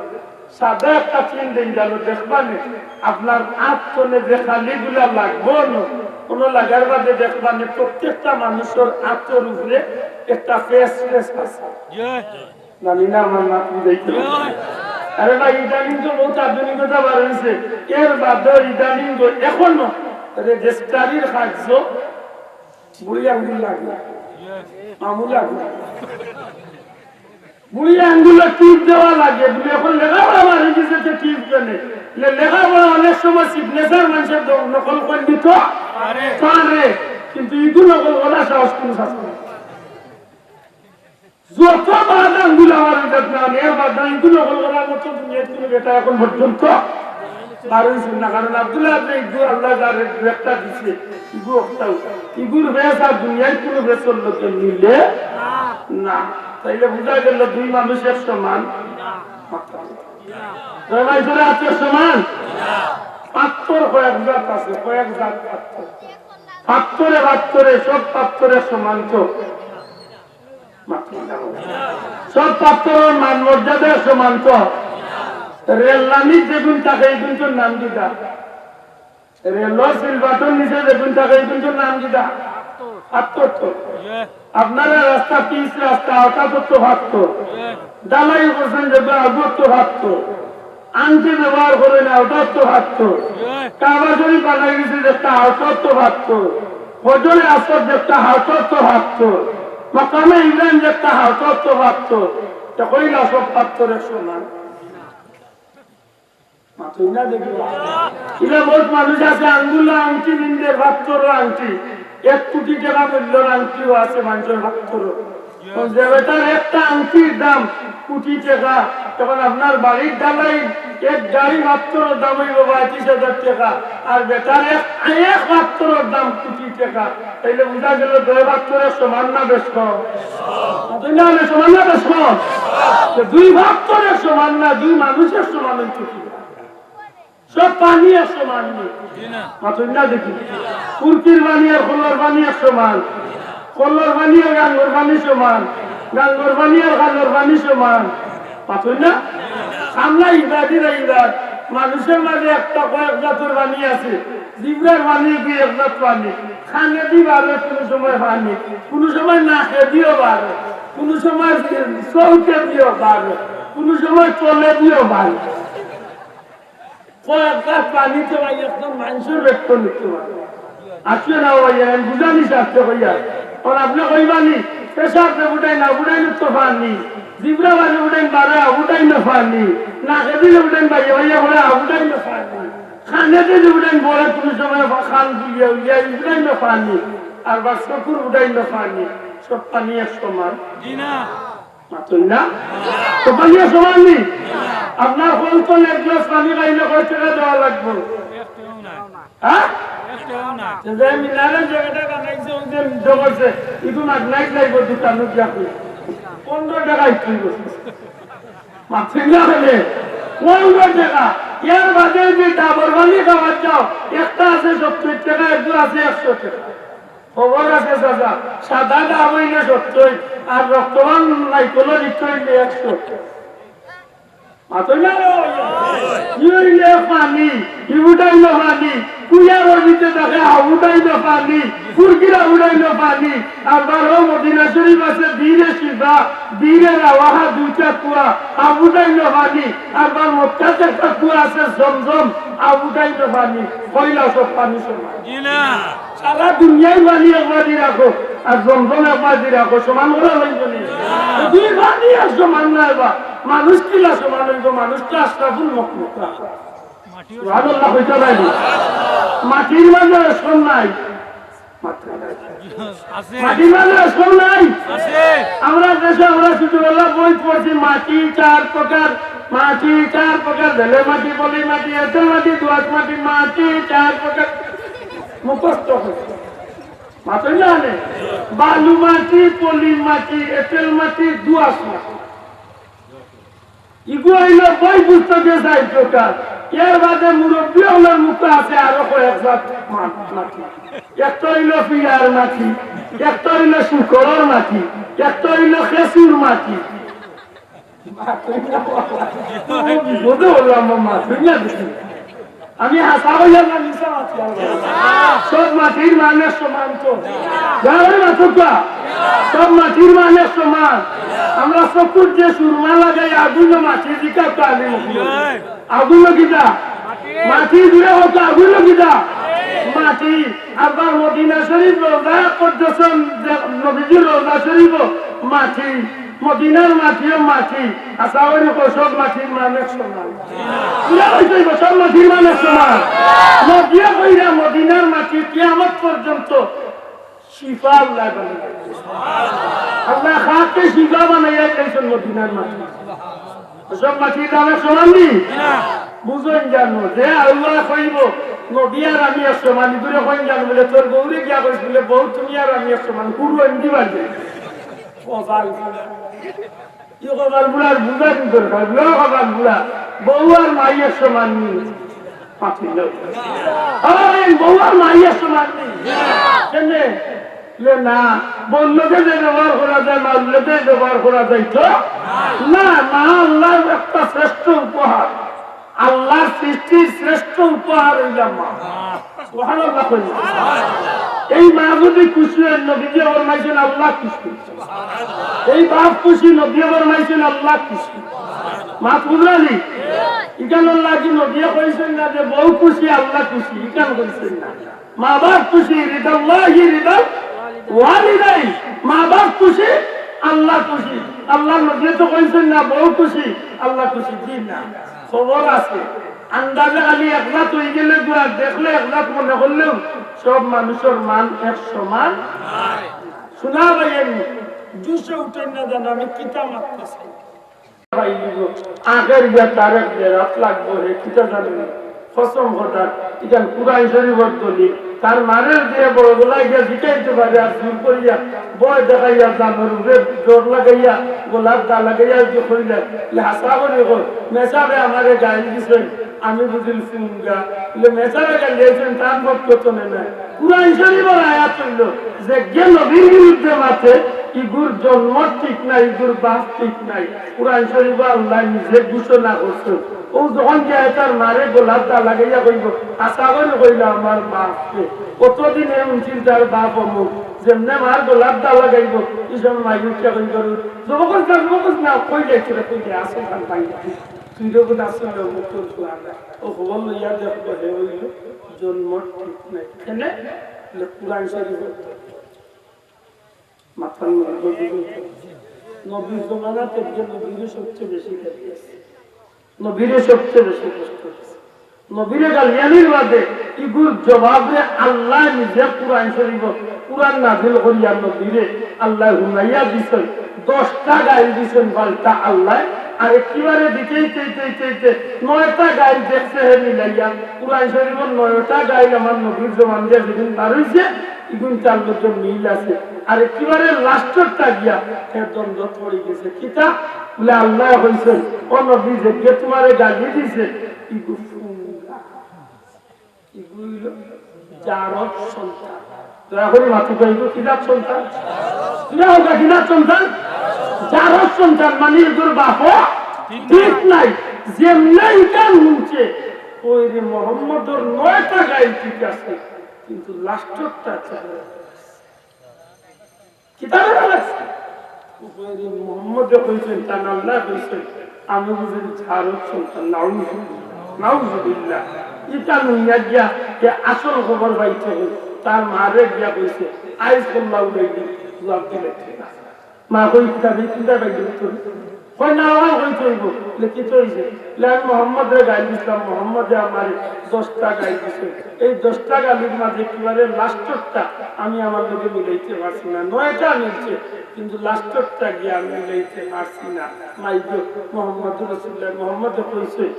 সাদা একটা চিন দিন জানো, দেখবানে আপনার আত তনে যে খালিগুলা লাগবো না, কোনো লাগার বাদে দেখবানে প্রত্যেকটা মানুষের আতর উপরে একটা ফেস ফেস আছে। জানি না আমার নাতি দেখতে। আরে ভাই, ইদানিং তো বহুত আধুনিকতা বার হইছে। এর বাদে ইদানিং তো এখনো রেজিস্ট্রারির কাগজ বুড়ি আঙ্গুল লাগে, মামু লাগে। বুড়ি আঙ্গুলে টিপ দেওয়া লাগে। বুড়ি এখন লেখাপড়া বার হয়ে গেছে, তো টিপ কেনে? লে-, লেখাপড়া অনেক সময় সিগনেচার মানুষের দ-, নকল করে নিত পারে। পারে, কিন্তু ইগু নকল করার সাহস কোনো শাসন নেই। যত বাদ আঙ্গুল আমার ওই যাত না, এর বাদ না, ইগু নকল করার মতো দুনিয়ার কোনো বেটা এখন পর্যন্ত বার হইছে না। কারণ আব্দুল্লাহ আপনি ইগু আল্লাহ যার একটা দিছে, ইগু একটাও। ইগুর বেশ আর দুনিয়ার কোনো বেশর লোকে মিলে না। তাইলে বুঝা গেল দুই মানুষ এক সমান। দুই মানুষের আত্মীয় সমান। পাত্তর কয়েক জাত আছে, কয়েক জাত পাত্তর। পাত্তরে পাত্তরে, সব পাত্তরে সমান তো। সব পাত্তরের মান মর্যাদা সমান তো। রেল লাইনে যেগুন থাকে, এগুন তো নাম দিতা। রেলর সিল বাটন নিচে যেগুন থাকে, এগুন তো নাম দিতা। পাত্তর তো। আপনারা রাস্তা, পিচ রাস্তা, হঠাৎ তো পাত্তর। ঢালাই করছেন যে আগত তো পাত্তর। আংটি ব্যবহার করে না, ওটাও তো পাত্তর। কাবা শরীফ বানাই গেছে যে একটা, ওটাও তো পাত্তর। হজরে আসওয়াদ যে একটা, ওটাও তো পাত্তর। মাকামে ইব্রাহিম যে একটা, ওটাও তো পাত্তর। তো কইলা সব পাত্তর এক সমান। মাতুই না দেখি। ইলা বহুত মানুষ আছে, আঙ্গুল আংটি পিনদের, পাত্তর আংটি। এক কোটি টেকা মূল্যর আংটিও আছে মানুষের পাত্তর। যে বেটার একটা আংটির দাম কোটি টেকা, তখন আপনার বাড়ির ঢালাই এক গাড়ি পাত্তরর দাম হইব পঁয়ত্রিশ হাজার টেকা, আর বেটার এক, এক পাত্তরর দাম কোটি টেকা, তাইলে বুঝা গেল দুই পাত্তর এক সমান না বেশ কম? দুই না হলে সমান না বেশ কম? তো দুই পাত্তর এক সমান না, দুই মানুষ এক সমান হইতে কি? সব পানি এক সমান নি। মাতুই না দেখি। কুর্তির পানি আর কলর পানি এক সমান। কলর পানি আর গাঙ্গর পানি সমান। গাঙ্গর পানি আর খালর পানি সমান। মাতুই না? আমরা ইবাদি না ইবাদ। মানুষের মাঝে একটা কয়েক জাতর পানি আছে। জিব্রার পানি কি এক জাত পানি। কানে দি বারে কোনো সময় পানি। কোনো সময় নাকে দিও বারে। কোনো সময় চোখে দিও বারে। কোনো সময় তলে দিও বারে। কয়েক গ্লাস পানিতে ভাই একজন মানুষের বেতন নিতে পারে। আসলে না ভাই, আমি বুঝানি চাচ্ছি ভাইয়া। আর আপনি কইবানি, পেশাব যে উঠাই না, উঠাই না তো পানি। জিব্রা বাজে উঠাই বাড়া, উঠাই না পানি। নাকে দিলে উঠাই ভাইয়া, ভাইয়া বলে, উঠাই না পানি। কানে দিলে উঠাই বলে, কোনো সময় বা কান তুলিয়া উলিয়া, উঠাই না পানি। আর বা চকুর উঠাই না পানি। সব পানি এক সমান। জি না। মাতুন না? তো পানিও সমান নি? আপনার কল তো এক গ্লাস পানি খাইলে কয় টাকা দেওয়া লাগবো? হ্যাঁ? তো যে মিনারের জায়গাটা বানাইছে, ওই যে জবরছে, ইটু মাগনাই লাগবো দোকানো গিয়া কই। পনেরো টাকা ইটু। মাতুন না হলে পনেরো টাকা। এর বাদে যে ডাবর পানি খাওয়ার যাও, একটা আছে সত্তর টাকা, একটা আছে একশো টাকা। খবর আছে চাচা, সাদা ডাব হইলে সত্তর, আর রক্তবান নাইকলর ইট অইলে একশো। মাতইন না রে? ই অইলে পানি, ই উঠাইল পানি। কুয়ার ভিতরে থাকে হাউ উঠাইল পানি, ফুরকিরা উঠাইল পানি। আর বারো মদিনা শরীফ আছে বীরে শিফা, বীরে রাওয়াহা, দুইটা কুয়া, হাউ উঠাইল পানি। আর বার মক্কাত একটা কুয়া আছে জমজম, হাউ উঠাইল পানি। কইলা সব পানি সমান। জি না। সারা দুনিয়ার পানি একবাদি রাখো, আর জমজম একবাদি রাখো, সমান করা অইবো নি? দুই পানি আর সমান নায় বা, মানুষ কিলা সমান অইবো? মানুষ তো আশরাফুল মখলুকাত। সুবহানাল্লাহ কইতা নায় নি? মাটির মাঝে রেশম নাই। আছে। মাটির মাঝে রেশম নাই। আছে। আমরা দেশে আমরা ছোটবেলা বই পড়ছি, মাটি চার প্রকার, মাটি চার প্রকার, বেলে মাটি, পলি মাটি, এঁটেল মাটি, দোআঁশ মাটি, মাটি চার প্রকার। মুখস্থ করছি। মাতইন না নে? বালু মাটি, পলি মাটি, এঁটেল মাটি, দোআঁশ মাটি। ইগু অইল বই পুস্তকে চাইর প্রকার। এর বাদে মুরব্বি অকলর মুখো আছে আরো কয়েক জাত মা-, মাটি। একটা অইল পিড়ার মাটি, একটা অইল শুকরর মাটি, একটা অইল খেসুর মাটি। বুঝতে পারলাম, মাতইন না দেখি। আমি হাছা কইয়ার না মিছা মাতিয়ার? সব মাটির মান এক সমান তো। যারা মাতউক্কা, সব মাটির মান এক সমান। আমরা চকুত যে সুরমা লাগাই, আগুইন মাটি দিকা তো আমি মুখে। আগুইন কিতা? মাটি। দূরে হোক, আগুইন কিতা? মাটি। আবার মদিনা শরীফ রওজা করতেছেন, যে নবীজির রওজা শরীফ মাটি। মদিনার মাটিও মাটি, আশা করি সব মাটির মান এক সমান। পুরা হইতে হইব, সব মাটির মান এক সমান। নবীয়ে কইরা মদিনার মাটি কিয়ামত পর্যন্ত শিফা আল্লাহ বানাইয়া। আল্লাহ খাকে শিফা বানাইয়া দিয়েছেন মদিনার মাটি। সব মাটির মান এক সমান নি? বুঝইন জানো, যে আল্লাহ কইব, নবী আর আমি এক সমান, ইগুরে কইন জানো, বলে, তোর বউরে গিয়া কইস, বলে, বউ, তুমি আর আমি এক সমান, কুরু এমনি বাজে। কপাল। ই কপাল বুড়ার বুঝার দরকার, লো কপাল বুড়া, বউ আর মাই এক সমান নি। পাঁচ মিনিট। আরে, বউ আর মাই এক সমান নি। কেনে? লে না, বউর লগে যে ব্যবহার করা যায়, মার লগে ব্যবহার করা যায় তো? না, মা আল্লাহর একটা শ্রেষ্ঠ উপহার। আল্লাহর সৃষ্টির শ্রেষ্ঠ উপহার অইলা মা। সুবহানাল্লাহ কইন। এই মা যদি খুশি হয়, নবীজি ফরমাইছেন, "আল্লাহ খুশি।" এই বাপ খুশি, নবীয়ে ফরমাইছেন, "আল্লাহ খুশি।" মাত বুঝলা নি? ইখান লাগি নবীয়ে কইছেন না যে বউ খুশি, আল্লাহ খুশি, ইখান কইছেন না। মা বাপ খুশি, রিদাল্লাহি রিদাল ওয়ালিদাইন। মা বাপ খুশি, আল্লাহ খুশি। আল্লাহর নবীয়ে তো কইছেন না বউ খুশি, আল্লাহ খুশি, জি না। খবর আছে। আন্দাজে খালি এক জাত হই গেলে গুয়া দেখলে এক জাত মনে করলেও সব মানুষের মান এক সমান। শোনা ভাই, আমি জুশে উঠেন না জানো, আমি কিতা মাততাছি। ভাই, আখের গিয়া তারেক বেরাত লাগবো হে, কিতা জানি। কসম খোদার, ইখান কুরআন শরীফর দলিল। তার মারের দিয়ে বড় গলায় গিয়া জিকাইতে পারে, আর জোর করিয়া ভয় দেখাইয়া জানোর উপরে জোর লাগাইয়া, গলার দা লাগাইয়া যে কইলা, ইলে হাছা করি কর, মেসাবে আমারে গাইল দিছেন, আমি বুঝিল ফুঙ্গা। ইলে মেসাবে গাইল দিছেন, তার পক্ষে তো নেয় না। কুরআন শরীফর আয়াত অইল, যেগিয়ে নবীর বিরুদ্ধে মাতে, ইগুর জন্ম ঠিক নাই, ইগুর বাপ ঠিক নাই। কুরআন শরীফো আল্লাহ নিজে ঘোষণা করছেন। ও যখন যায় তার মারে গলার দা লাগাইয়া কইব, হাছা করি কইলা আমার বাপ কে। কতদিন এ উনছিল তার বাপ অমুক, যেমনে মার গলার দা লাগাইব, এই সময় মাই উঠিয়া কইব, "জবকস না, জবকস না, কই যাইছে রে, কই যাই, আসল খান পাই।" তুই যখন আসলে অমুক তোর ফুয়ারা, ও খবর লইয়া দেখবো, হে অইল জন্ম ঠিক নাই। কেনে? বলে, কুরআন শরীফ মাথার মধ্যে ঢুকে। নবীর জমানাত একজন নবীরে সবচেয়ে বেশি গালি আছে। নবীরে সবচেয়ে বেশি কষ্ট দিছে। নবীরে গালিয়ানির বাদে ইগুর জবাবে আল্লাহ নিজে কুরআন শরীফ, কুরআন নাজিল করিয়া নবীরে আল্লাহ হুনাইয়া দিছেন। দশটা গাইল দিছেন পাল্টা আল্লাহ। আর একেবারে দিতে দিতে দিতে দিতে দিতে নয়টা গাইল দেখছে হে মিলাইয়া। কুরআন শরীফর নয়টা গাইল আমার নবীর জবান দিয়া যেদিন বার হইছে, ইগুন তার মধ্যে মিল আছে। আর একেবারে লাস্টরটা গিয়া হে দ্বন্দ্ব পড়ি গেছে। কিতা? বলে, আল্লাহ কইছেন, "ও নবী, যেগিয়ে তোমারে গালি দিছে, ইগু ফুঙ্গা, ইগু অইল জারর সন্তান।" দয়া করি মাতউক্কা, ইগু কিলার সন্তান? তুমরা কউক্কা, কিলার সন্তান? যারর সন্তান, মানে ইগুর বাপও ঠিক নাই। যেমনে ইখান হুনছে, কইরে মোহাম্মদর নয়টা গাইল ঠিক আছে, কিন্তু লাস্টরটা কিতা লাগছে? মোহাম্মদে কইছইন, তান আল্লায় কইছইন, আমি বুঝি যারর সন্তান, নাউজুবিল্লাহ, নাউজুবিল্লাহ। ইটা হুনিয়া গিয়া হে আসল খবর পাইছে, তার মারে গিয়া কইছে, আইজ কল্লা উড়াই দি, জুয়াব দিলে ঠিক আছে। মা কই, কিতা বে, কিতা বে, কিতা বে? কয়, না, ওরা কইতে অইবো। বলে, কিতা অইছে? বলে, আমি মোহাম্মদরে গাইল দিছলাম, মোহাম্মদে আমারে দশটা গাইল দিছে। এই দশটা গালির মাঝে একেবারে লাস্টরটা আমি আমার লগে মিলাইতে পারছি না। নয়টা মিলছে, কিন্তু লাস্টরটা গিয়া আমি মিলাইতে পারছি না। মাই গো, মোহাম্মদ রসুল্লাহ, মোহাম্মদে কইছে,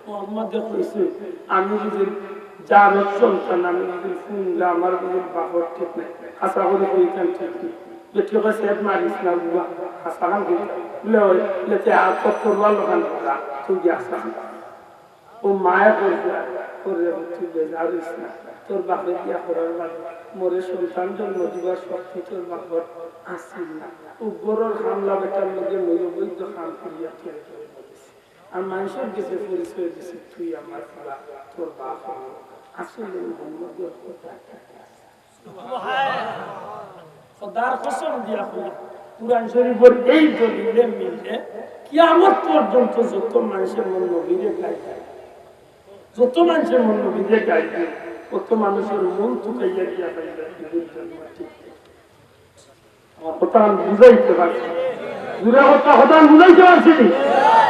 মোহাম্মদে কইছে, আমি যদি যারর সন্তান, আমি যদি হুনলে আমার যদি বাপর ঠিক নাই, হাছা করি কইতাম ঠিক নাই। বেটি কয়, "সেট মারিস না, বুয়া, হাছা খান কইতাম।" বলে, "ওই, বলে, তে আর তোর তরোয়াল ওখান রাখ, তুই গিয়া হাছা খান।" ও মায়ে কইছে, "ওরে, তুই বেজার অইস না, তোর বাপে বিয়া করার বাদে মোরে সন্তান জন্ম দিবার শক্তি তোর বাপর আছিল না। ও বড়র হামলা বেটার লগে লই অবৈধ কাম করিয়া তোরে জন্ম দিছে। আর মানুষর গেছে পরিচয় দিছে, তুই আমার বাপ, তোর বাপ আমি।" আসলে মোহাম্মদর কথা ঠিক আছে। খোদার কসম দিয়া কই, কুরআন শরীফর এই দলিলে মিললে কিয়ামত পর্যন্ত যত মানুষে আমার নবীরে গাইল দিবা, যত মানুষে আমার নবীরে গাইল দিবা, অত মানুষর মন তুকাইয়া গিয়া পাইবা, ঠিক আছে? আমার কথা আমি বুঝাইতে পারছি। জুরে কথা, কথা আমি বুঝাইতে পারছি নি?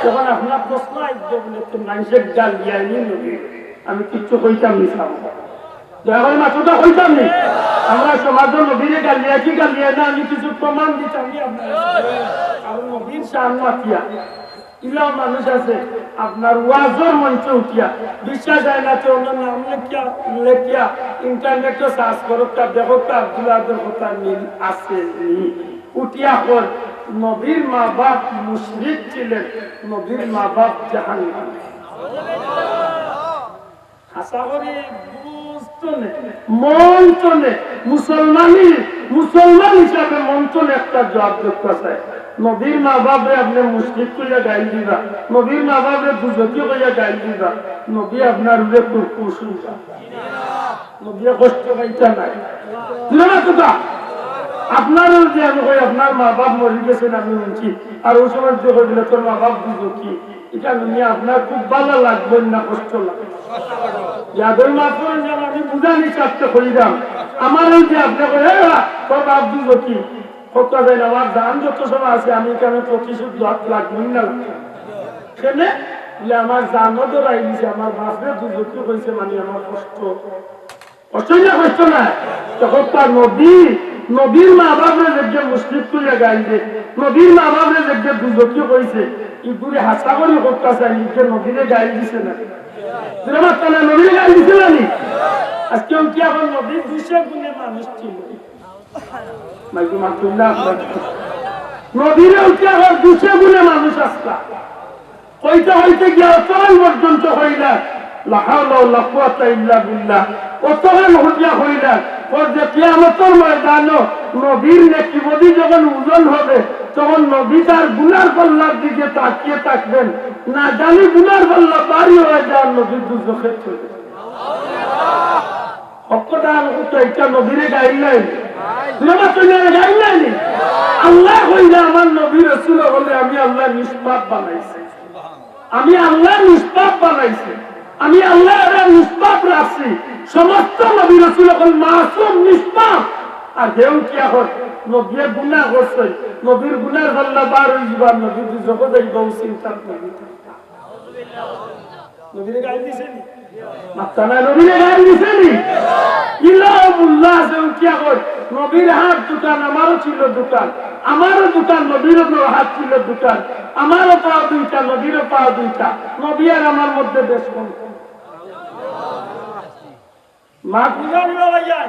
যখন আপনার প্রশ্ন আইব বলে, তো মানুষের গাল দিয়া নি নবী, আমি কিচ্ছু কইতাম নি সামনে। দয়া করে মাতউক্কা, কইতাম নি? আমরা সমাজর নবীরে গাল দিয়া কি গাল দিয়া না, আমি কিছু প্রমাণ দিতাম নি আপনার। কারণ নবীর শান মাতিয়া ইলাও মানুষ আছে, আপনার ওয়াজর মঞ্চে উঠিয়া, বিশ্বাস অয় না তো অন্য নাম লেখিয়া, লেখিয়া, ইন্টারনেটো সার্চ করউক্কা, দেখউক্কা, আব্দুল আহাদর কথা মিল আছে নি? উঠিয়া কর, নবীর মা বাপ মুশরিক ছিলেন, নবীর মা বাপ জাহান্নামে। আশা করি বুঝতো নে, মনতো নে, মুসলমানি, মুসলমান হিসাবে মনতো নে একটা জবাব দেখতে চায়। নবীর মা বাপরে আপনে মুশরিক কইয়া গাইল দিবা, নবীর মা বাপরে দুজকি কইয়া গাইল দিবা, নবী আপনার উপরে খুব খুশ অইবা। নবী কষ্ট পাইতা নায়। দিল না তো তা? আপনারও যদি আমি কই, আপনার মা বাপ মরি গেছেন, আমি হুনছি, আর ওই সময় যদি কই দিলে, "তোর মা বাপ দুজকি", এটা হুনিয়া আপনার খুব ভালা লাগবো না কষ্ট লাগবো? যাদের মা বোন যারা আমি বুঝানি চাইতে কইরাম, আমার এই যে আপনি কই, "এ বা, তোর বাপ দুজকি", কত যায় না, আমার জান যত সময় আছে, আমি কেন প্রতিশোধ দেওয়াত লাগবো না লাগবো? কেনে? বলে, "আমার জানও ধরাই দিছে, আমার বাপরে দুজকি কইছে, মানে আমার কষ্ট।" কষ্ট না, কষ্ট না। তখন তার নবী, নবীর মা বাপরে যেগিয়ে মুশরিক কইয়া গাইল দে, নবীর মা বাপরে যেগিয়ে দুজকি কইছে, ইগুরে হাছা করি করতা চাই, নিজে নবীরে গাইল দিছে না। দিলে মাত্র না, নবীরে গাইল দিছে না নি? আজকে উঠি এখন নবীর দুশো গুণে মানুষ ছিল। মাইকে মাতুন না আপনার। নবীরে উঠি এখন দুশো গুণে মানুষ আসলা। কইতে কইতে গিয়া অতখান পর্যন্ত কইলা, লা হাওলা ওয়ালা কুওয়াতা ইল্লা বিল্লাহ। অতখান হুনিয়া কইলা, পর যে কিয়ামতর ময়দানো নবীর নেকি বদি যখন ওজন হবে, তখন নবী তার গুনার পাল্লার দিকে তাকিয়ে থাকবেন। না জানি গুনার পাল্লা ভারী হয়ে যায়, নবী দুজখে চলে যাবে। হক কথা আমি কইতাম, ইটা নবীরে গাইল নায় নি? তুমরা তো নবীরে গাইল নায় নি? আল্লায় কইলা, "আমার নবী রাসূল অকলরে আমি আল্লায় নিষ্পাপ বানাইছি। আমি আল্লায় নিষ্পাপ বানাইছি। আমি আল্লায় এরা নিষ্পাপ রাখছি।" সমস্ত নবী রাসূল অকল মাসুম, নিষ্পাপ। আর হেউ কিতা কর, নবীয়ে গুনাহ করছইন, নবীর গুনার পাল্লা ভার অই যিবা, নবী দুজখো যাইবা, ও চিন্তা করবি। নবীরে গাইল দিছে নি? মাত্তা নাই, নবীরে গাইল দিছে নি? ইলা মুল্লা আছে, উঠিয়া কয়, "নবীর হাত দুখান, আমারও ছিল দুখান, আমারও দুখান, নবীরও তো হাত ছিল দুখান, আমারও পা দুইটা, নবীরও পা দুইটা, নবী আর আমার মধ্যে বেশ কম।" মাত বুঝা নিবা ভাইয়া?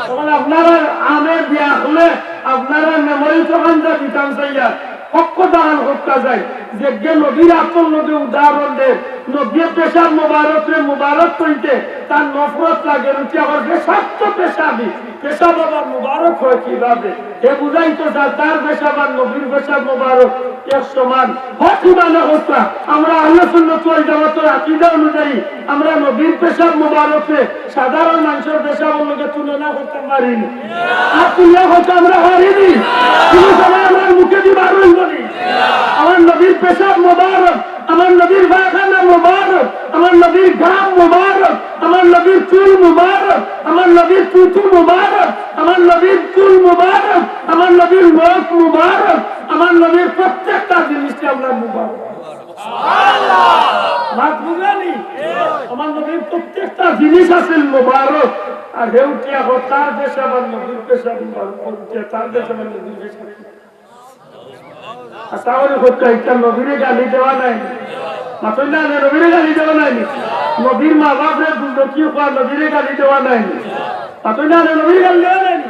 তখন আপনারা আমে বিয়া হলে আপনারা মেমোরি তখন যা দিতাম চাইয়া, হক কথা আর হক্কা যায়। যেগিয়ে নবীর আতর লগে উদাহরণ দে, নবীয়ে পেশাব মোবারকরে মোবারক কইতে তার নফরত লাগে, রুচি আবার বিষাক্ত পেশাবি। পেশাব আবার মুবারক হয় কিভাবে? হে বুঝাইতো চায়, তার পেশাব আর নবীর পেশাব মুবারক এক সমান। হক ইমানে হত্যা, আমরা আহলে সুন্নাত ওয়াল জামাতের আকীদা অনুযায়ী আমরা নবীর পেশাব মুবারকরে সাধারণ মানুষের পেশাবর লগে তুলনা করতাম পারি নি। আর তুলনা করতাম আমরা পারি নি। কিন্তু সবাই আমরার মুখে দি বার অইবো নি। আমার নবীর পেশাব মুবারক, আমার নবীর পায়খানা মুবারক, আমার নবীর ঘাম মুবারক, আমার নবীর চুল মুবারক, আমার নবীর থুথু মুবারক, আমার নবীর চুল মুবারক, আমার নবীর মুখ মুবারক, আমার নবীর প্রত্যেকটা জিনিসই আমরার মুবারক। মাত বুঝানি? আমার নবীর প্রত্যেকটা জিনিস আছিল মুবারক। আর হে উঠিয়া কয়, তার পেশাব আমার নবীর পেশাব মুবারক, হে উঠিয়া তার পেশাব আমার নবীর পেশাব। আশা করি কইতা, ইটা নবীরে গালি দেওয়া নায় নি? মাতইন না, নবীরে গালি দেওয়া নায় নি? নবীর মা বাপরে দুর্নীতি কওয়া নবীরে গালি দেওয়া নায় নি? মাতইন না, নবীরে গালি দেওয়া নায় নি?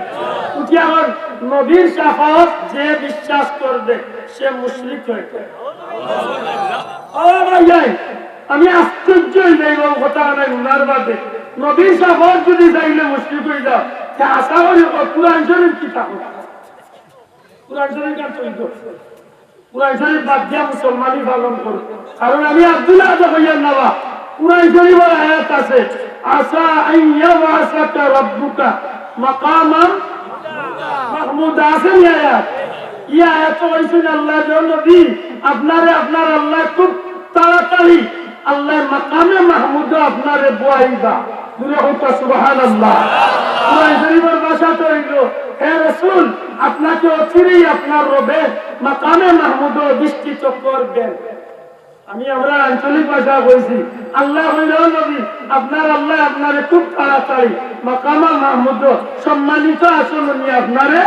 উঠিয়া কয়, নবীর শাফাআত যে বিশ্বাস করবে, সে মুশরিক হয়ে যাবে। ও ভাই, আমি আশ্চর্য অই যাই, এই কথা নাই উনার বাদে। নবীর শাফাআত যদি চাইলে মুশরিক অই যাও, তে আশা করি ও কোরআন শরীফ কিতা? কোরআন শরীফ আর তৈরি করো। কোরআন শরীফ বাদ দিয়া মুসলমানি পালন করো। কারণ আমি আব্দুল্লাহ আজ কইয়ার না বা, কোরআন শরীফর আয়াত আছে, "আসা আন ইয়াবআসাকা রাব্বুকা মাকামান মাহমুদা।" আছে নি আয়াত? ই আয়াত কইছইন আল্লায় যে, "ও নবী, আপনারে আপনার আল্লায় খুব তাড়াতাড়ি আল্লায় মাকামে মাহমুদো আপনারে বওয়াইবা।" জুরে কউক্কা সুবহানাল্লাহ। কোরআন শরীফর ভাষা তো অইলো, "হে রাসূল, আপনাকে অচিরেই আপনার রবে মাকামে মাহমুদো অধিষ্ঠিত করবেন।" আমি আমরার আঞ্চলিক ভাষা কইছি, আল্লায় কইলা, "ও নবী, আপনার আল্লায় আপনারে খুব তাড়াতাড়ি মাকামে মাহমুদো সম্মানিত আসনো নি আপনারে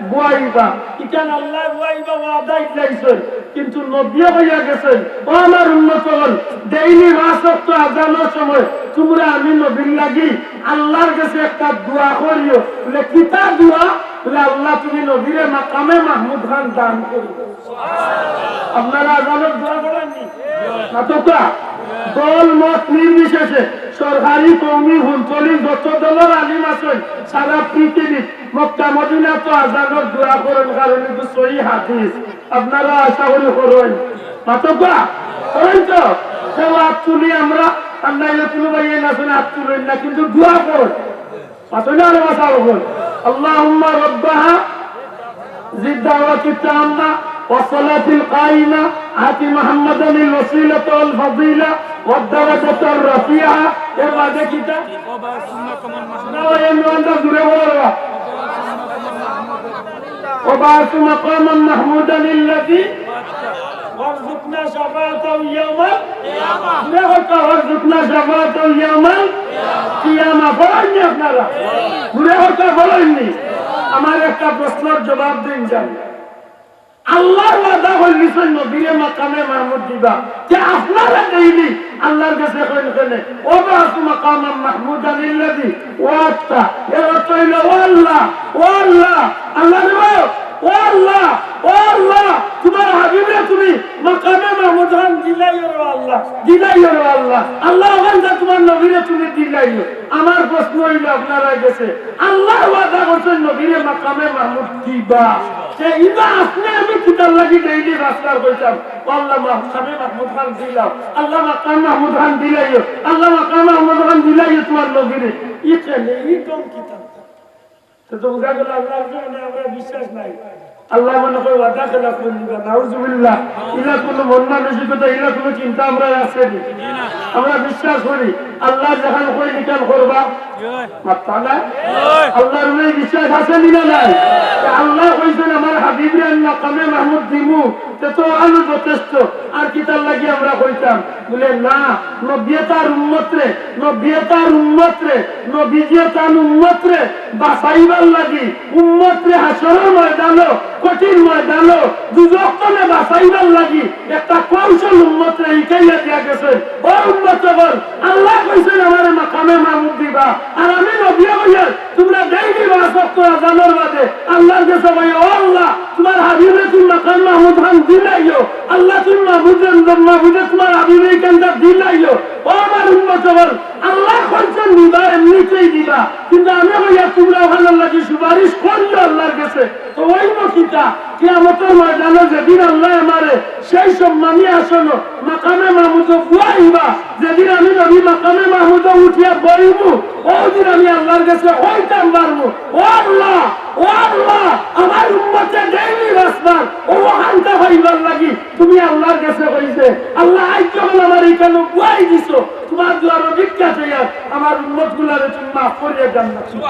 বওয়াইবা।" ইখান আল্লায় বওয়াইবা ওয়াদা দিলাইছইন, কিন্তু নবীয়ে কইয়া গেছইন, "ও আমার উম্মত অকল, ডেইলি পাঁচ ওয়াক্ত আজানর সময় তুমরা আমি নবীর লাগি আল্লার গেছে একটা দোয়া করিও।" বলে, "কিতা দোয়া?" বলে, "আল্লাহ, তুমি নবীরে মাকামে মাহমুদ খান দান করিও।" আপনারা আজানর দোয়া পড়ইন নি? না তো কা? দল মত নির্বিশেষে সরকারি, কওমি, ফুলতলি যত দলর আলিম আছইন সারা পৃথিবীত মক্কা মদিনাত আজানর দোয়া করইন, কারণ ইগু সহি হাদিস। আপনারা আশা করি করইন। মাতউক্কা? করইন তো? কেউ আত তুলি আমরা, আর নাইলে কুনু ভাইয়ে না শুনে আত তুলইন না, কিন্তু দোয়া করইন। মাতইন না রে বাবা, করইন। اللهم رب هذه الدعوة التامة والصلاة القائمة آت محمدا الوسيلة والفضيلة والدرجة الرفيعة। এর বাদে কিতা? না, ওই আমি ওখানটা দূরে বলো রে বাবা। وابعثه مقاما محمودا الذي وارزقنا شفاعته يوم القيامة। জুরে কউক্কা, وارزقنا شفاعته يوم القيامة। পড়ইন নি আপনারা? জুরে কউক্কা, পড়ইন নি? আমার একটা প্রশ্নর জবাব দেইন যান। আল্লায় ওয়াদা করছইন নবীরে মাকামে মাহমুদ দিবা। তে আপনারা ডেইলি আল্লার গেছে কইন কেনে, "وابعثه مقاما محمودا الذي وعدته।" এর অর্থ অইলো, "ও আল্লাহ, ও আল্লাহ, আল্লাহ রে, ও আল্লাহ, ও আল্লাহ, তুমার হাবিবরে তুমি মাকামে মাহমুদ খান দিলাইও রে আল্লাহ, দিলাইও রে আল্লাহ।" আল্লাহ ওখান যা তুমার নবীরে তুমি দিলাইও। আমার প্রশ্ন অইলো আপনারার গেছে, আল্লায় ওয়াদা করছইন নবীরে মাকামে মাহমুদ দিবা। তে ইবা আপনে আমি কিতার লাগি ডেইলি রাস্তার কইতাম, "ও আল্লাহ, মাকামে মাহমুদ খান দিলাও, আল্লাহ মাকামে মাহমুদ খান দিলাইও, আল্লাহ মাকামে মাহমুদ খান দিলাইও তুমার নবীরে।" ই কেনে, ই ঢং কিতা? তে তো বুঝা গেল আল্লার উপরে মানে আমরার বিশ্বাস নাই। আল্লায় মনে কয় ওয়াদা খেলাফ করি দিবা, নাউজুবিল্লাহ। ইলা কুনু মন মানসিকতা, ইলা কুনু চিন্তা আমরার আছে নি? আমরা বিশ্বাস করি, আল্লায় যেখান কইন ইখান করবা। মাতরা না? আল্লার উপরে বিশ্বাস আছে নি না নাই? তে আল্লায় কইছইন, "আমার হাবিবরে আমি মাকামে মাহমুদ দিমু।" তে তো আরো যথেষ্ট। আর কিতার লাগি আমরা কইতাম? বলে, না, নবীয়ে তার উম্মতরে, নবীয়ে তার উম্মতরে, নবীজিয়ে তান উম্মতরে বাঁচাইবার লাগি, উম্মতরে হাশরর ময়দানো, কঠিন ময়দানো, দুজখ তনে বাঁচাইবার লাগি একটা কৌশল উম্মতরে হিকাইয়া দিয়া গেছইন। ও উম্মত অকল, আল্লায় কইছইন আমারে মাকামে মাহমুদ দিবা, আর আমি নবীয়ে কইয়ার তুমরা ডেইলি পাঁচ ওয়াক্ত আজানর বাদে আল্লার গেছে কইও, "ও আল্লাহ, তুমার হাবিবরে তুমি মাকামে মাহমুদ খান দিলাইও।" আল্লাহ তুমি মাহমুদে, মাহমুদে তুমার হাবিবরে ইখানটা দিলাইও। ও আমার উম্মত অকল, আল্লায় কইছইন দিবা, এমনিতেই দিবা। কিন্তু আমি কইয়ার তুমরা ওখানর লাগি কিয়ামতর ময়দানো যেদিন আল্লায় আমারে সেই সম্মানী আসনো মাকামে মাহমুদো বওয়াইবা, যেদিন আমি নবী মাকামে মাহমুদো উঠিয়া বইমু, অউ দিন আমি আল্লার গেছে কইতাম পারমু, "ও আল্লাহ, ও আল্লাহ, আমার উম্মতে ডেইলি রাস্তার ও হান্তা পাইবার লাগি তুমি আল্লার গেছে কইছে, আল্লাহ আইজ যখন আমার ইখানো বওয়াই দিছো, তুমার দুয়ারো ভিক্ষা চাইয়ার, আমার উম্মতগুলারে তুমি মাফ করিয়া জান্নাত দিও।"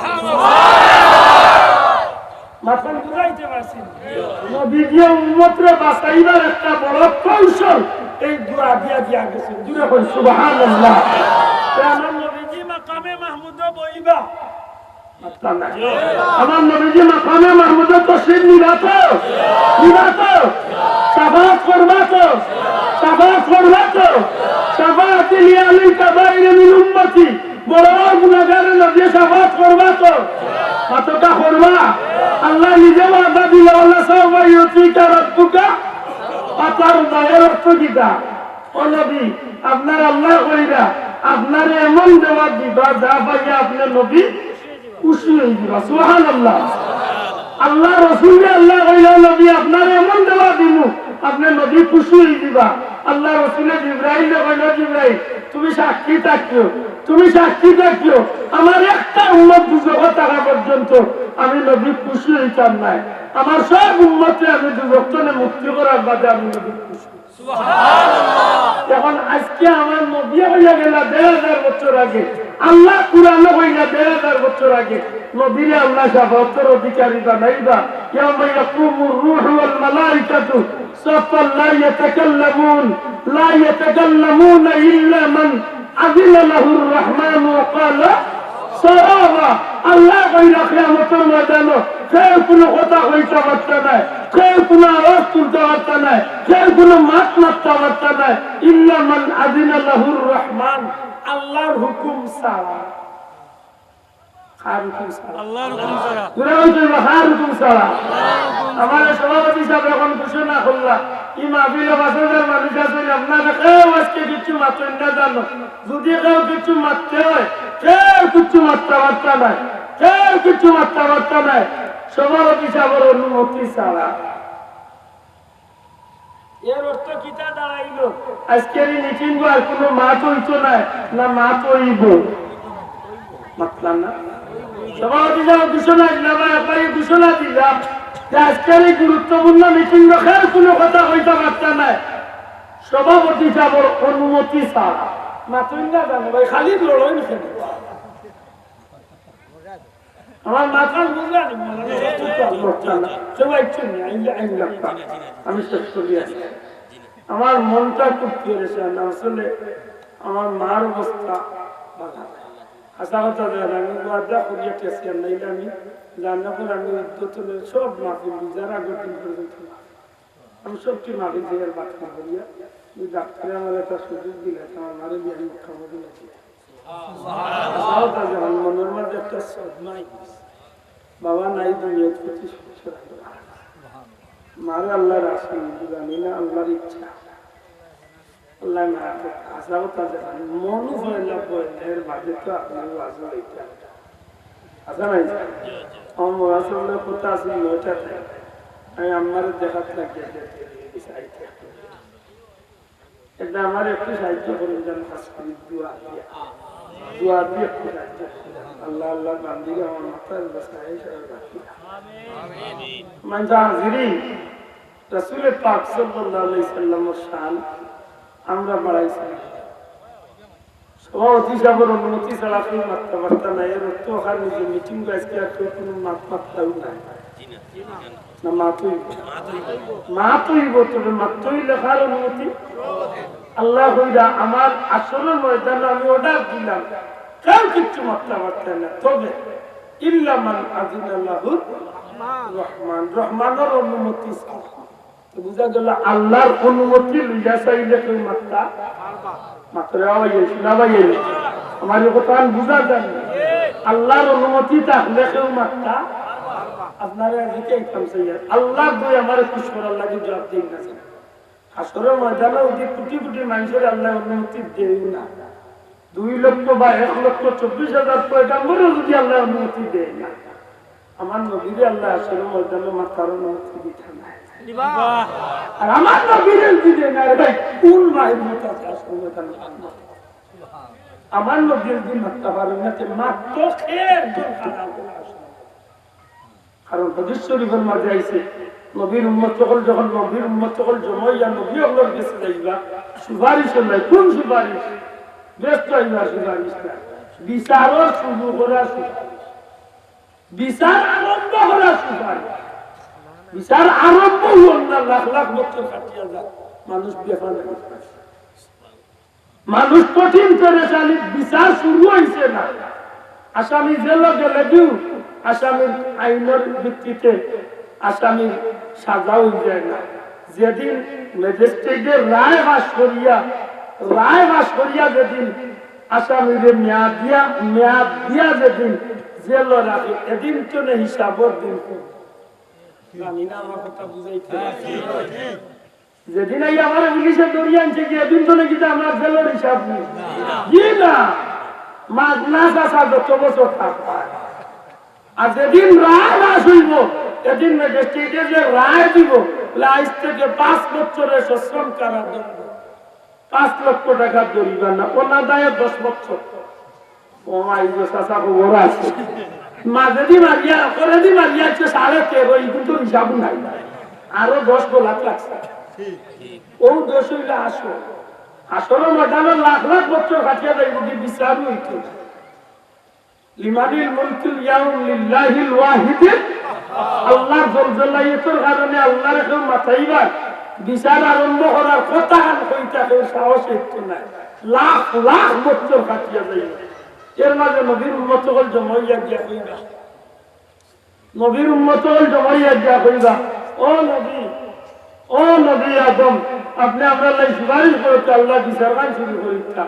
মাতখান বুঝাইতে পারছি? নবীজিয়ে উম্মতরে বাঁচাইবার একটা বড় কৌশল এই দোয়া দিয়া দিয়া গেছেন। জুরে কই সুবহানাল্লাহ। তে আমার নবীজি মাকামে মাহমুদো বইবা। মাতলা নাই। আমার নবীজি মাকামে মাহমুদো তশরিফ নিবা তো? নিবা তো? শাফাআত করবা তো? শাফাআত করবা তো? শাফাআতি লিআহলিল কাবাইরি মিন উম্মতি। বড় গুনাগারে নবী শাফাআত করবা তো? মাততা করবা? আল্লায় নিজে ওয়াদা দিলা, "ওয়ালা সাউফা ইউতিকা রাব্বুকা ফাতারদা।" এর অর্থ কিতা? ও নবী, আপনার আল্লায় কইরা আপনারে এমন জবাব দিবা, যা পাইয়া আপনে নবী খুশি অইযিবা। সুবহানাল্লাহ। আল্লার রসুলরে আল্লায় কইলা, "নবী, আপনারে এমন জবাব দিমু, আপনে নবী খুশি অইযিবা।" আল্লার রসুলে জিব্রাইলরে কইলা, "জিব্রাইল, তুমি সাক্ষী থাকিও, তুমি সাক্ষী থাকিও, আমার একটা উম্মত দুজখো থাকা পর্যন্ত আমি নবী খুশি অইতাম নায়। আমার সব উম্মতরে আমি দুজখ তনে মুক্তি করার বাদে আমি নবী খুশি।" সুবহানাল্লাহ। এখন আইজকে আমার নবীয়ে কইয়া গেলা দেড় হাজার বছর আগে, আল্লায় কুরআনো কইলা দেড় হাজার বছর আগে, নবীরে আল্লায় শাফাআতর অধিকারী বানাইবা। ইয়াউমা ইয়াকুমুর রূহু ওয়াল মালাইকাতু সাফফান লা ইয়াতাকাল্লামুন, লা ইয়াতাকাল্লামুনা ইল্লা মান আযিনা লাহুর রাহমানু ওয়া ক্বালা সাওয়াবা। আল্লায় কইরা কিয়ামতর ময়দানো কেউ কুনু কথা কইতা পারতা নায়, কেউ কুনু আওয়াজ তুলতা পারতা নায়, কেউ কুনু মাত মাততা পারতা নায়, ইল্লা মান আযিনা লাহুর রাহমান, আল্লার হুকুম ছাড়া। কার হুকুম ছাড়া? আল্লার হুকুম ছাড়া। জুরে কইন তো, কার হুকুম ছাড়া? আল্লার হুকুম ছাড়া। আমার সভাপতি সাব এখন ঘোষণা করলা, ই মাহফিলো পাঁচ হাজার মানুষ আছইন, আপনারা কেউ আইজকে কিচ্ছু মাতইন না জানো। যুদি কেউ কিচ্ছু মাততে অয়, কেউ কিচ্ছু মাততা পারতা নায়, কেউ কিচ্ছু মাততা পারতা নায়, সভাপতি সাবর অনুমতি ছাড়া। এর অর্থ কিতা দাঁড়াইলো? আইজকের ই মিটিংও আর কুনু মাত অইতো নায়, না মাত অইবো? মাতলা না? সভাপতি সাব ঘোষণা দিলা, ভাই, আপনারে ঘোষণা দিলাম যে আইজকের ই গুরুত্বপূর্ণ মিটিংও কেউ কুনু কথা কইতা পারতা নায়। সভাপতি সাবর অনুমতি ছাড়া। মাতইন না জানো ভাই, খালি লড়ইন খেলে। আমার মাথার বুঝলা নি, মনে হয় একটু তো আর লোকটা না। সবাই একটু নিয়ে আইলে আইন লাগবা। আমি শেষ করি আছি। আমার মনটা খুব পেরেশান। আসলে আমার মার অবস্থা ভালো না। হাছা কথা জানেন, আমি ওয়াদা করিয়া গেছি, আর নাইলে আমি জানা করে আমি ইদ্যত লই সব মাহফিল রোজার আগের দিন পর্যন্ত আমি সত্যি মারি যে এর বাটনা করিয়া, ওই ডাক্তারে আমার একটা সুযোগ দিলে, আমার মারে দিয়ে আমি মক্কা মদিনা দিয়ে। তাও তা যখন মনের মাঝে একটা সদমাই, বাবা নাই দুনিয়াত পঁচিশ বছর আগে মারা গেছে। মারে আল্লাহর আসল জানি না, আল্লাহর ইচ্ছা। আল্লাহ মাফ করুক। আশা কথা জানি, মনও পয়লা পয়লা, এর বাদে তো আপনি ওয়াজও লইতে হবে। আচ্ছা নাই? আমার মহাসভার কথা আছে নয়টা টাইম। আমি আপনারে দেখাত লাগিয়া যাইতে চাইতে। এটা আমার একটু সাহায্য করুন, যেন কাজ করি দোয়া দিয়া। দোয়া দিয়ে একটু সাহায্য করুন। আল্লাহ, আল্লাহ, বান্দিরা আমার মাথার বসায় সবাই রাখি। মানে, হাজিরি, রাসূলে পাক সাল্লাল্লাহু আলাইহি সাল্লামের শান আমরা বাড়াইছি। সভাপতি সাহেবের অনুমতি ছাড়া কেউ মাততে পারতা না। এর অর্থ ওখানে যে মিটিং আজকে আর কেউ কোনো মাত মাততাও নাই। না, মাত অইব। মাত অইব, তবে মাত অইলে কার অনুমতি? আল্লাহ কইরা আমার হাশরর ময়দানে আমি অর্ডার দিলাম, কেউ কিচ্ছু মাততে পারতা না। তবে ইল্লা মান আযিনা লাহুর রহমান, রহমানের অনুমতি ছাড়া। তো বুঝা গেল, আল্লাহর অনুমতি লইয়া চাইলে কেউ মাততা মাতরে আওয়াইয়ে, শোনা ভাইয়ে। আমার এই কথা বুঝা যায় না। আল্লাহর অনুমতি থাকলে কেউ মাততা, আপনারে জিকাইতাম চাইয়া। আল্লাহর দোয়া আমারে খুশ করার লাগি জবাব দিন না। হাশরর ময়দানে ওই যে কোটি কোটি মানুষের আল্লাহ অনুমতি দেয় না। দুই লক্ষ বা এক লক্ষ চব্বিশ হাজার পয়গাম্বরও যদি আল্লাহ অনুমতি দেয় না, আমার নবীরে আল্লায় হাশরর ময়দানো মাতার অনুমতি দিতা নায়। আর আমার নবীরে যদি না রে ভাই, কোন মায়ের মতো আছে হাশরর ময়দানো? আমার নবীরে যদি মাততা পারইন না, তে মাততো কে একজন খাড়া অইয়া হাশরর ময়দানো? কারণ হাদিস শরীফর মাঝে আইছে, নবীর উম্মত অকল যখন, নবীর উম্মত অকল জমা অইয়া নবী অকলর গেছে যাইবা, সুপারিশ নাই। কোন সুপারিশ? বেহেস্তো যাইবার সুপারিশ নায়, বিচারর শুরু করার সুপারিশ। বিচার আরম্ভ করার সুপারিশ। বিচার আরম্ভ অইলো না, লাখ লাখ বছর কাটিয়া যায়, মানুষ বেফানা অইয়া যায়। মানুষ কঠিন পেরেশানি, বিচার শুরু অইছে না। আসামি জেলো গেলেগিও আসামির আইনর ভিত্তিতে আসামির সাজা অই যায় না। যেদিন ম্যাজিস্ট্রেটে রায় পাশ করিয়া, রায় পাশ করিয়া যেদিন আসামিরে মেয়াদ দিয়া, মেয়াদ দিয়া যেদিন জেলো রাখে, এদিন তো না হিসাবর দিন। জানি না আমার কথা বুঝাইতে পারছি। যেদিন আইয়া আমারে পুলিশে ধরিয়া আনছে কি, এদিন তো নাকি আমার জেলর হিসাব নাই? জি না, মাগনা চাচা যত বছর থাকবা। আর যেদিন রায় পাশ অইবো, এদিন ম্যাজিস্ট্রেটে যে রায় দিবো, বলে, "আইজ থেকে পাঁচ বছরের সশ্রম কারাদণ্ড, পাঁচ লক্ষ টাকা জরিমানা, অনাদায়ে দশ বছর।" ও মাই গো, চাচা খবর আছে। মাঝেদি মারিয়া, করেদি মারিয়া আছে সাড়ে তেরো, ইগুন তো হিসাব নাই। আরো দশ গোলাপ লাগছে। ও দশ অইলে আসো। আসলে ময়দানে লাখ লাখ বছর কাটিয়া যাইব, কি বিচারও অইতো না। লিমানিল মুলকুল ইয়াউম লিল্লাহিল ওয়াহিদিল। আল্লাহর জলজালালিয়তর কারণে আল্লাহরে কেউ মাতাইবার, বিচার আরম্ভ করার কথা আর কইতা কেউ সাহস অইতো না। লাখ লাখ বছর কাটিয়া যাইব। এর মাঝে নবীর উম্মত অকল জমা অইয়া গিয়া কইবা, নবীর উম্মত অকল জমা অইয়া গিয়া কইবা, "ও নবী, ও নবী আদম, আপনে আমরার লাগি সুপারিশ করউক্কা, আল্লাহ বিচারখান শুরু করউক্কা।"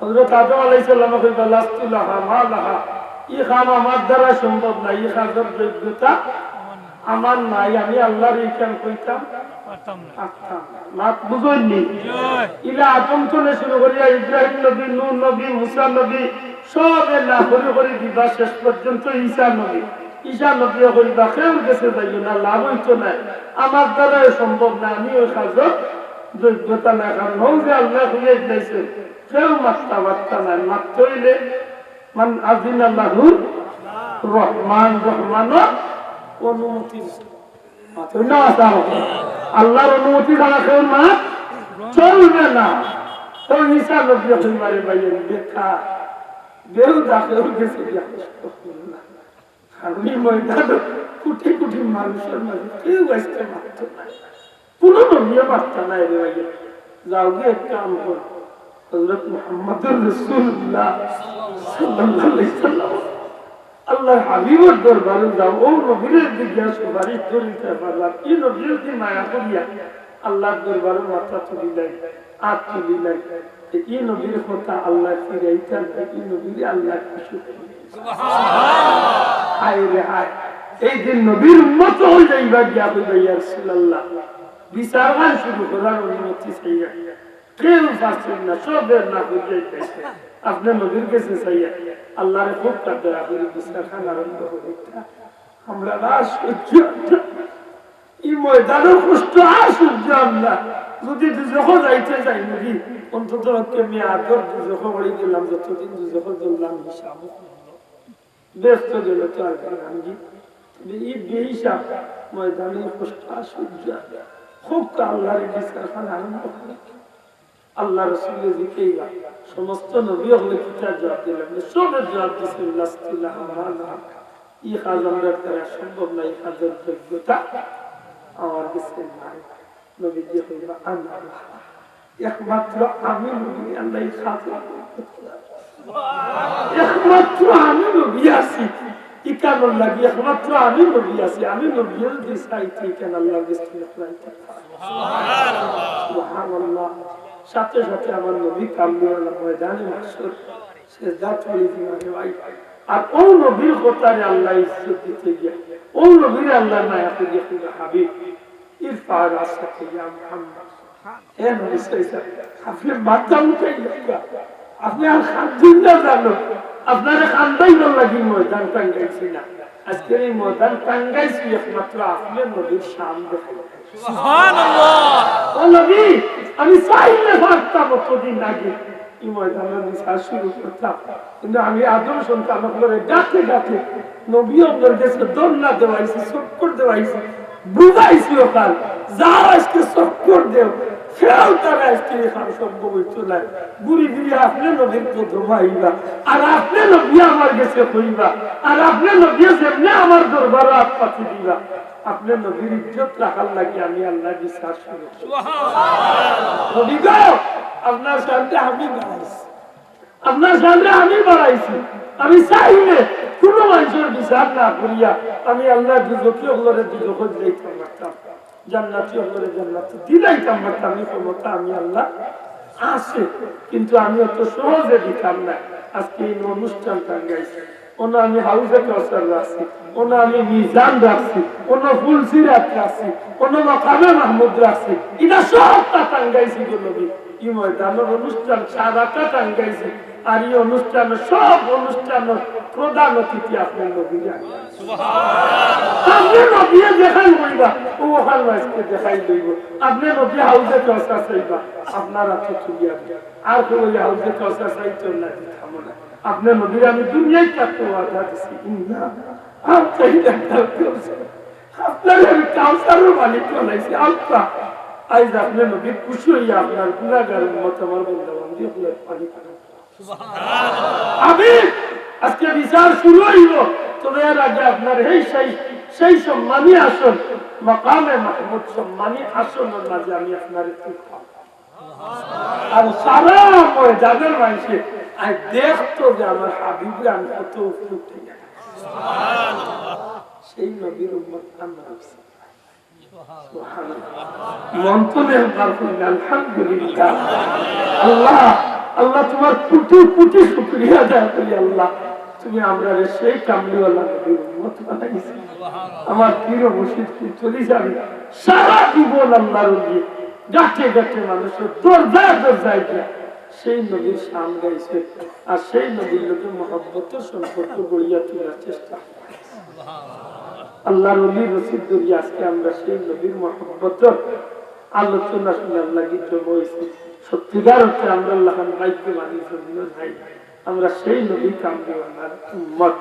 হযরত আদম আলাইহিস সালামে কইবা, "লাস্তু লাহা মা লাহা, ই কাম আমার দ্বারা সম্ভব নায়, ই কাজর যোগ্যতা আমার নাই, আমি আল্লাহরে ই কাম কইতাম পারতাম না।" মাত বুঝইন নি? ইলা আদম থনে শুরু করিয়া ইব্রাহিম নবী, নূহ নবী, মুসা নবী, সবে না করি করি দিবা, শেষ পর্যন্ত ঈসা নবী। ঈসা নবীয়ে কইবা, "কেউর গেছে যাইও না, লাভ অইতো নায়, আমার দ্বারাও সম্ভব নায়, আমি ওই কাজর যোগ্যতা নাই।" কারণ অউ যে আল্লায় কইয়া দিলাইছে, কেউ মাততা পারতা নায়, মাততে অইলে মান আজিনা লাহুর রহমান, রহমানর অনুমতি। মাতইন না, মাতইন না। আল্লাহর অনুমতি ছাড়া কেউ মাত চলবে না। তো ঈসা নবী কইবা, "রে ভাই, আমি বেকার, বেহুদা, কেউর গেছে গিয়া কষ্ট করিও না।" কারণ ই ময়দানো কোটি কোটি মানুষর মাঝে কেউ আইজকে মাততো নায়। কুনু নবীয়ে মাততা নায় রে ভাই। যাওগি এক কাম করো। হযরত মুহাম্মাদুর রাসূলুল্লাহ সাল্লাল্লাহু আলাইহি ওয়াসাল্লাম, আল্লাহর হাবিবর দরবারো যাও, অউ নবীরে জিজ্ঞাসা করি, সুপারিশ করি, ই নবীর দি মায়া করিয়া আল্লাহর দরবারো মাথা তুলিলাই, আত তুলিলাই। তে ই নবীর কথা আল্লায় ফিরাইতা নায়, ই নবীরে আল্লায় খুশি করি। হায় রে হায়, এই দিন নবীর উম্মত অকল যাইবা গিয়া কইবা, "ইয়া রাসূলুল্লাহ, বিচারখান শুরু করার অনুমতি চাইয়া।" কেউ পারছইন না, সবে না করিয়া যাইছে। আপনে নবীর গেছে চাইয়া, "আল্লাহরে, খুব দয়া করি বিচারখান আরম্ভ করি।" আমরা আর সহ্য অয় না। ই ময়দানর কষ্ট আর সহ্য অয় না। যদি দুজখো যাইতে চাই নবী, অন্তত পক্ষে মেয়াদর দুজখো বাড়ি গেলাম, যতদিন দুজখো জ্বললাম, হিসাব অইলো। বেহেস্তো গেলে তো আর গেলাম কি? তবে ই বেহিসাব ময়দানর কষ্ট আর সহ্য অয় না। খুব তো আল্লাহর বিচারখান আরম্ভ করি। আল্লাহর রাসূলে জিকাইবা, সমস্ত নবী অকলে কিতা জবাব দিলা? সবে জবাব দিছে, "লাস্তু লাহা মা লাহা।" ই কাজ আমরার দ্বারা সম্ভব নায়, ই কাজর যোগ্যতা আমার গেছে নাই। নবীজি কইবা, "আনা লাহা।" একমাত্র আমি নবী, আল্লাহ ই কাজর যোগ্যতা। একমাত্র আমি নবী আছি। ই কামর লাগি একমাত্র আমি নবী আছি। আমি নবী যদি চাইতে কেন আল্লাহর গেছে ফিরাইতে পারে? সুবহানাল্লাহ। সাথে সাথে আমার নবী কামলিওয়ালা ময়দানে মাহশর সেজদা তুলি দিবা রে ভাই। আর অউ নবীর কথারে আল্লাহ ইজ্জত দিতে গিয়া, অউ নবীরে আল্লাহ মায়া করিয়া কইবা, "হাবিব, ইরফা রাসাকা ইয়া মুহাম্মদ।" এ নবী সাল্লাল্লাহু আলাইহি ওয়াসাল্লাম, আপনে মাথা উঠাইয়া, আপনে আর কান্দইন না জানো, আপনারে কান্দাইবার লাগি ময়দান টাঙ্গাইছি না। আজকের এই ময়দান টাঙ্গাইছি একমাত্র আপনে নবীর শান দেখাইতে। সুবহানাল্লাহ। ও নবী, আমি চাইলে পারতাম অতদিন আগে এই ময়দানর বিচার শুরু করতাম, কিন্তু আমি আদম সন্তান অকলরে ডাকে ডাকে নবী অকলর গেছে ধর্ণা দেওয়াইছি, চক্কর দেওয়াইছি, বুঝাইছি অখান, যাও আজকে চক্কর দেও, ফেরাও তারা আজকে এখান সম্ভব অইতো নায়। ঘুরি ফিরি আপনে নবীর কদমো আইবা, আর আপনে নবী আমার গেছে কইবা, আর আপনে নবী যেমনে আমার দরবারো আত পাতি দিবা, আপনে নবীর ইজ্জত রাখার লাগি আমি আল্লায় বিচার শুরু করছি। নবী গো, আপনার সামনে আমি দাঁড়াইছি। আপনার সামনে আমি বাড়াইছি। আমি চাইলে কুনু মানষর বিচার না করিয়া আমি আল্লায় দুজখি অকলরে দুজখো দিলাইতাম পারতাম, জান্নাতি অকলরে জান্নাতো দিলাইতাম পারতাম। এই ক্ষমতা আমি আল্লার আছে, কিন্তু আমি অত সহজে দিতাম না। আজকে এই অনুষ্ঠান টাঙ্গাইছি, অনো আমি হাউজে কাউসার রাখছি, অনো আমি মিজান রাখছি, অনো ফুলসিরাত রাখছি, অনো মাকামে মাহমুদ রাখছি, ইটা সবতা টাঙ্গাইছি গো নবী। ই ময়দানর অনুষ্ঠান সারাটা টাঙ্গাইছি। আর ই অনুষ্ঠানর সব অনুষ্ঠানর প্রধান অতিথি আপনে নবী। আপনে নবীয়ে যেখান কইবা, অউ অখান আজকে দেখাই লইবো। আপনে নবী হাউজে কাউসার চাইবা, আপনার আতো তুলিয়া দিবা। আর কেউ অউ হাউজে কাউসার চাইতো না, দিতাম না। আপনে নবীরে আমি দুনিয়াত থাকতে ওয়াদা দিছি, ইন্না আ'তাইনাকাল কাউসার। আপনারে আমি কাউসারর মালিক বানাইছি। আল্লাহ, আইজ আপনে নবী খুশি অইয়া আপনার গুনাহগার উম্মত আমার বন্দা বান্দি অকলরে পানি পান। আমি আজকে বিচার শুরু অইবো, তবে এর আগে আপনার সেই, সেই, সেই সম্মানী আসন, মাকামে মাহমুদ সম্মানী আসনর মাঝে আমি আপনারে তুলতাম। আর সারা ময়দানর মানষে আইজ দেখতো যে আমার হাবিবরে আমি কত উপরে উঠি গেলাম। সেই নবীর উম্মত আমরা অইছি। সুবহানাল্লাহ। মন তো একবার কইন, আলহামদুলিল্লাহ। আল্লাহ, আল্লাহ, তুমার কোটি কোটি শুকরিয়া আদায় করি, আল্লাহ, তুমি আমরারে সেই কামলিওয়ালা নবীর উম্মত বানাইছো। আমার পীর ও মুর্শিদ ফুলতলী ছাহেব সারা জীবন আল্লাহর ওলি, গাটে গাটে মানষর দরজায় দরজায় গিয়া সেই নবীর শান গাইছে, আর সেই নবীর লগে মহব্বতর সম্পর্ক গড়িয়া তোলার চেষ্টা। আল্লাহর ওলি রশিদ দরিয়া, আজকে আমরা সেই নবীর মহব্বতর আলোচনা শুনার লাগি জমা অইছি। সত্যিকার অর্থে আমরার লাখান ভাগ্যবান ই জমিনো নাই। আমরা সেই নবী কামলিওয়ালার উম্মত।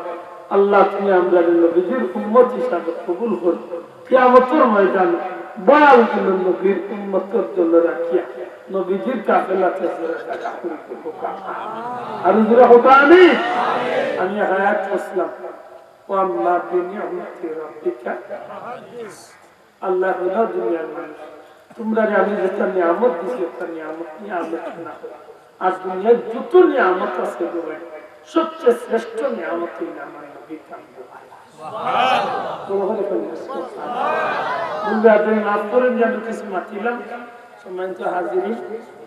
আল্লাহ, তুমি আমরারে নবীজির উম্মত হিসাবে কবুল করো। কিয়ামতর ময়দানে বয়াল দিল নবীর উম্মতর দল রাখিয়া নবীজির কাফেলাতে জোরে দাঁড়া করি দেবো কাকা। আর জোরে হোক আমিন। আমি হায়াত আসলাম। ওয়া আম্মা বিনি'মাতি রাব্বিকা। আল্লাহ বলে, দুনিয়ার মানুষ, তুমরারে আমি যেটা নিয়ামত দিছি, ওটা নিয়ামত নিয়া আলোচনা করো। আর দুনিয়ার যত নিয়ামত আছে গো ভাই, সবচেয়ে শ্রেষ্ঠ নিয়ামত হইল আমার নবী কামলিওয়ালা। বড় করে বলুন, সুবহানাল্লাহ। বলবে, আপনি মাফ করেন, যেন কিছু মাতিলাম। সম্মানিত হাজিরিন,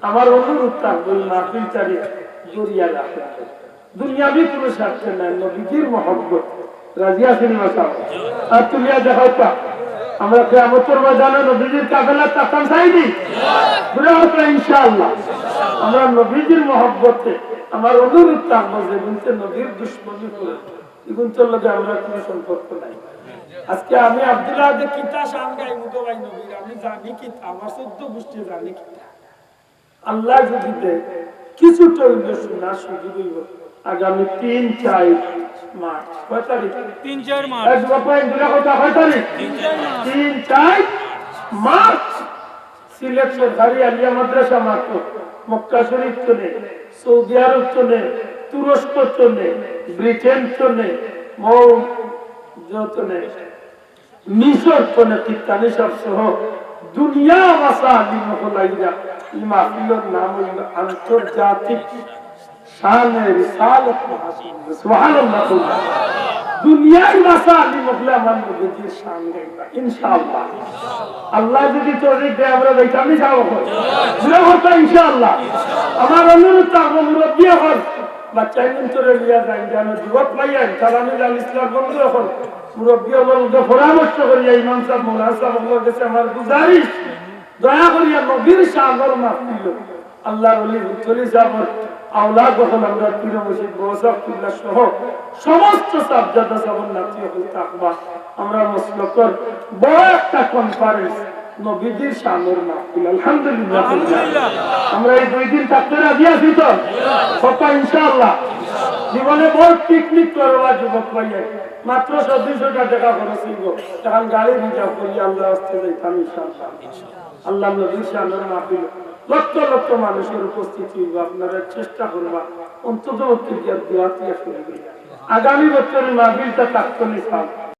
আমার অনুরোধ থাকবে, এই মাহফিলটারে দরিয়া রাখবেন। দুনিয়াবি কোনো স্বার্থে নাই, নবীজির মহব্বত। রাজি আছেন ইমাম সাহেব? আর তুলিয়া দেখাও তো। আমরা কিয়ামতের ময়দানে নবীজির কাফেলা তাকান চাইনি? জোরে হোক ইনশাআল্লাহ। আমরা নবীজির মহব্বতে আমার অনুরোধ থাকবো, যেগুনতে নবীর দুশমনি করে, এগুনতর লগে আমরা কোনো সম্পর্ক নাই। আজকে আমি আব্দুল্লাহ আদে কিতা শান গাই মুতো ভাই নবীর, আমি জানি কিতা, আমার চোদ্দ গোষ্ঠী জানি কিতা। আল্লাহ যদি দেয়, কিছুটা হইলে শোনা সুযোগ হইব। আগামী তিন চার মার্চ, কয় তারিখ? তিন চার মার্চ। এক বাবা, ইন্দিরা কথা, কয় তারিখ? তিন চার মার্চ। তিন চার মার্চ সিলেট সরকারি আলিয়া মাদ্রাসা মাঠো, মক্কা শরীফ তনে, সৌদি আরব তনে, তুরস্ক তনে, ব্রিটেন তনে, মৌ যতনে, মিশর তনে কিত্তানি সাহেব সহ দুনিয়া বাসা আলিম অকল আইরা। ই মাহফিলর নাম হইল আন্তর্জাতিক শানে রিসালত মাহফিল। সুবহানাল্লাহ। দুনিয়ার বাসা আলিম অকলে আমার নবীজির শান গাইবা ইনশাআল্লাহ। আল্লাহ যদি তৌফিক দেয়, আমরা যাইতাম নি, যাবো কই? জোরে কথা ইনশাআল্লাহ। আমার অনুরোধ থাকবো, মুরব্বী অকল, বাচ্চা ইমন তোরে লিয়া যাই, যেন যুবক ভাই আইন, তারা আমি জানি ইসলাম বন্ধু অকল, মুরব্বী অকল, ওদের পরামর্শ করিয়া ইমাম সাহেব, মৌলানা সাহেব অকলর গেছে আমার গুজারিশ, দয়া করিয়া নবীর শানর মাহফিল আল্লাহর ওলি ফুলতলি সাহেবর আওলাদ অকল, আমরার পীর মুর্শিদ বড় সাহেব কিবলা সহ সমস্ত সাহেবজাদা সাহেবর নাতি অকল থাকবা। আমরার মসলকর বড় একটা কনফারেন্স, নবীজির শানর মাহফিল। আলহামদুলিল্লাহ। আলহামদুলিল্লাহ। আমরা এই দুই দিন থাকতে রাজি আছি তো? কথা ইনশাআল্লাহ। জীবনে বড় পিকনিক করবা যুবক ভাইয়ে, মাত্র চব্বিশশো টাকা খরচ অইব। এখন গাড়ি রিজার্ভ করি আল্লাহর ওয়াস্তে যাইতাম ইনশাআল্লাহ। আল্লাহর নবীর শানর মাহফিল, লক্ষ লক্ষ মানুষের উপস্থিতি অইব। আপনারা চেষ্টা করবা, অন্তত পক্ষে গিয়া দোয়া দিয়া শুরু করি। আগামী বছরের মাহফিলটা থাকতো নি সাহেব।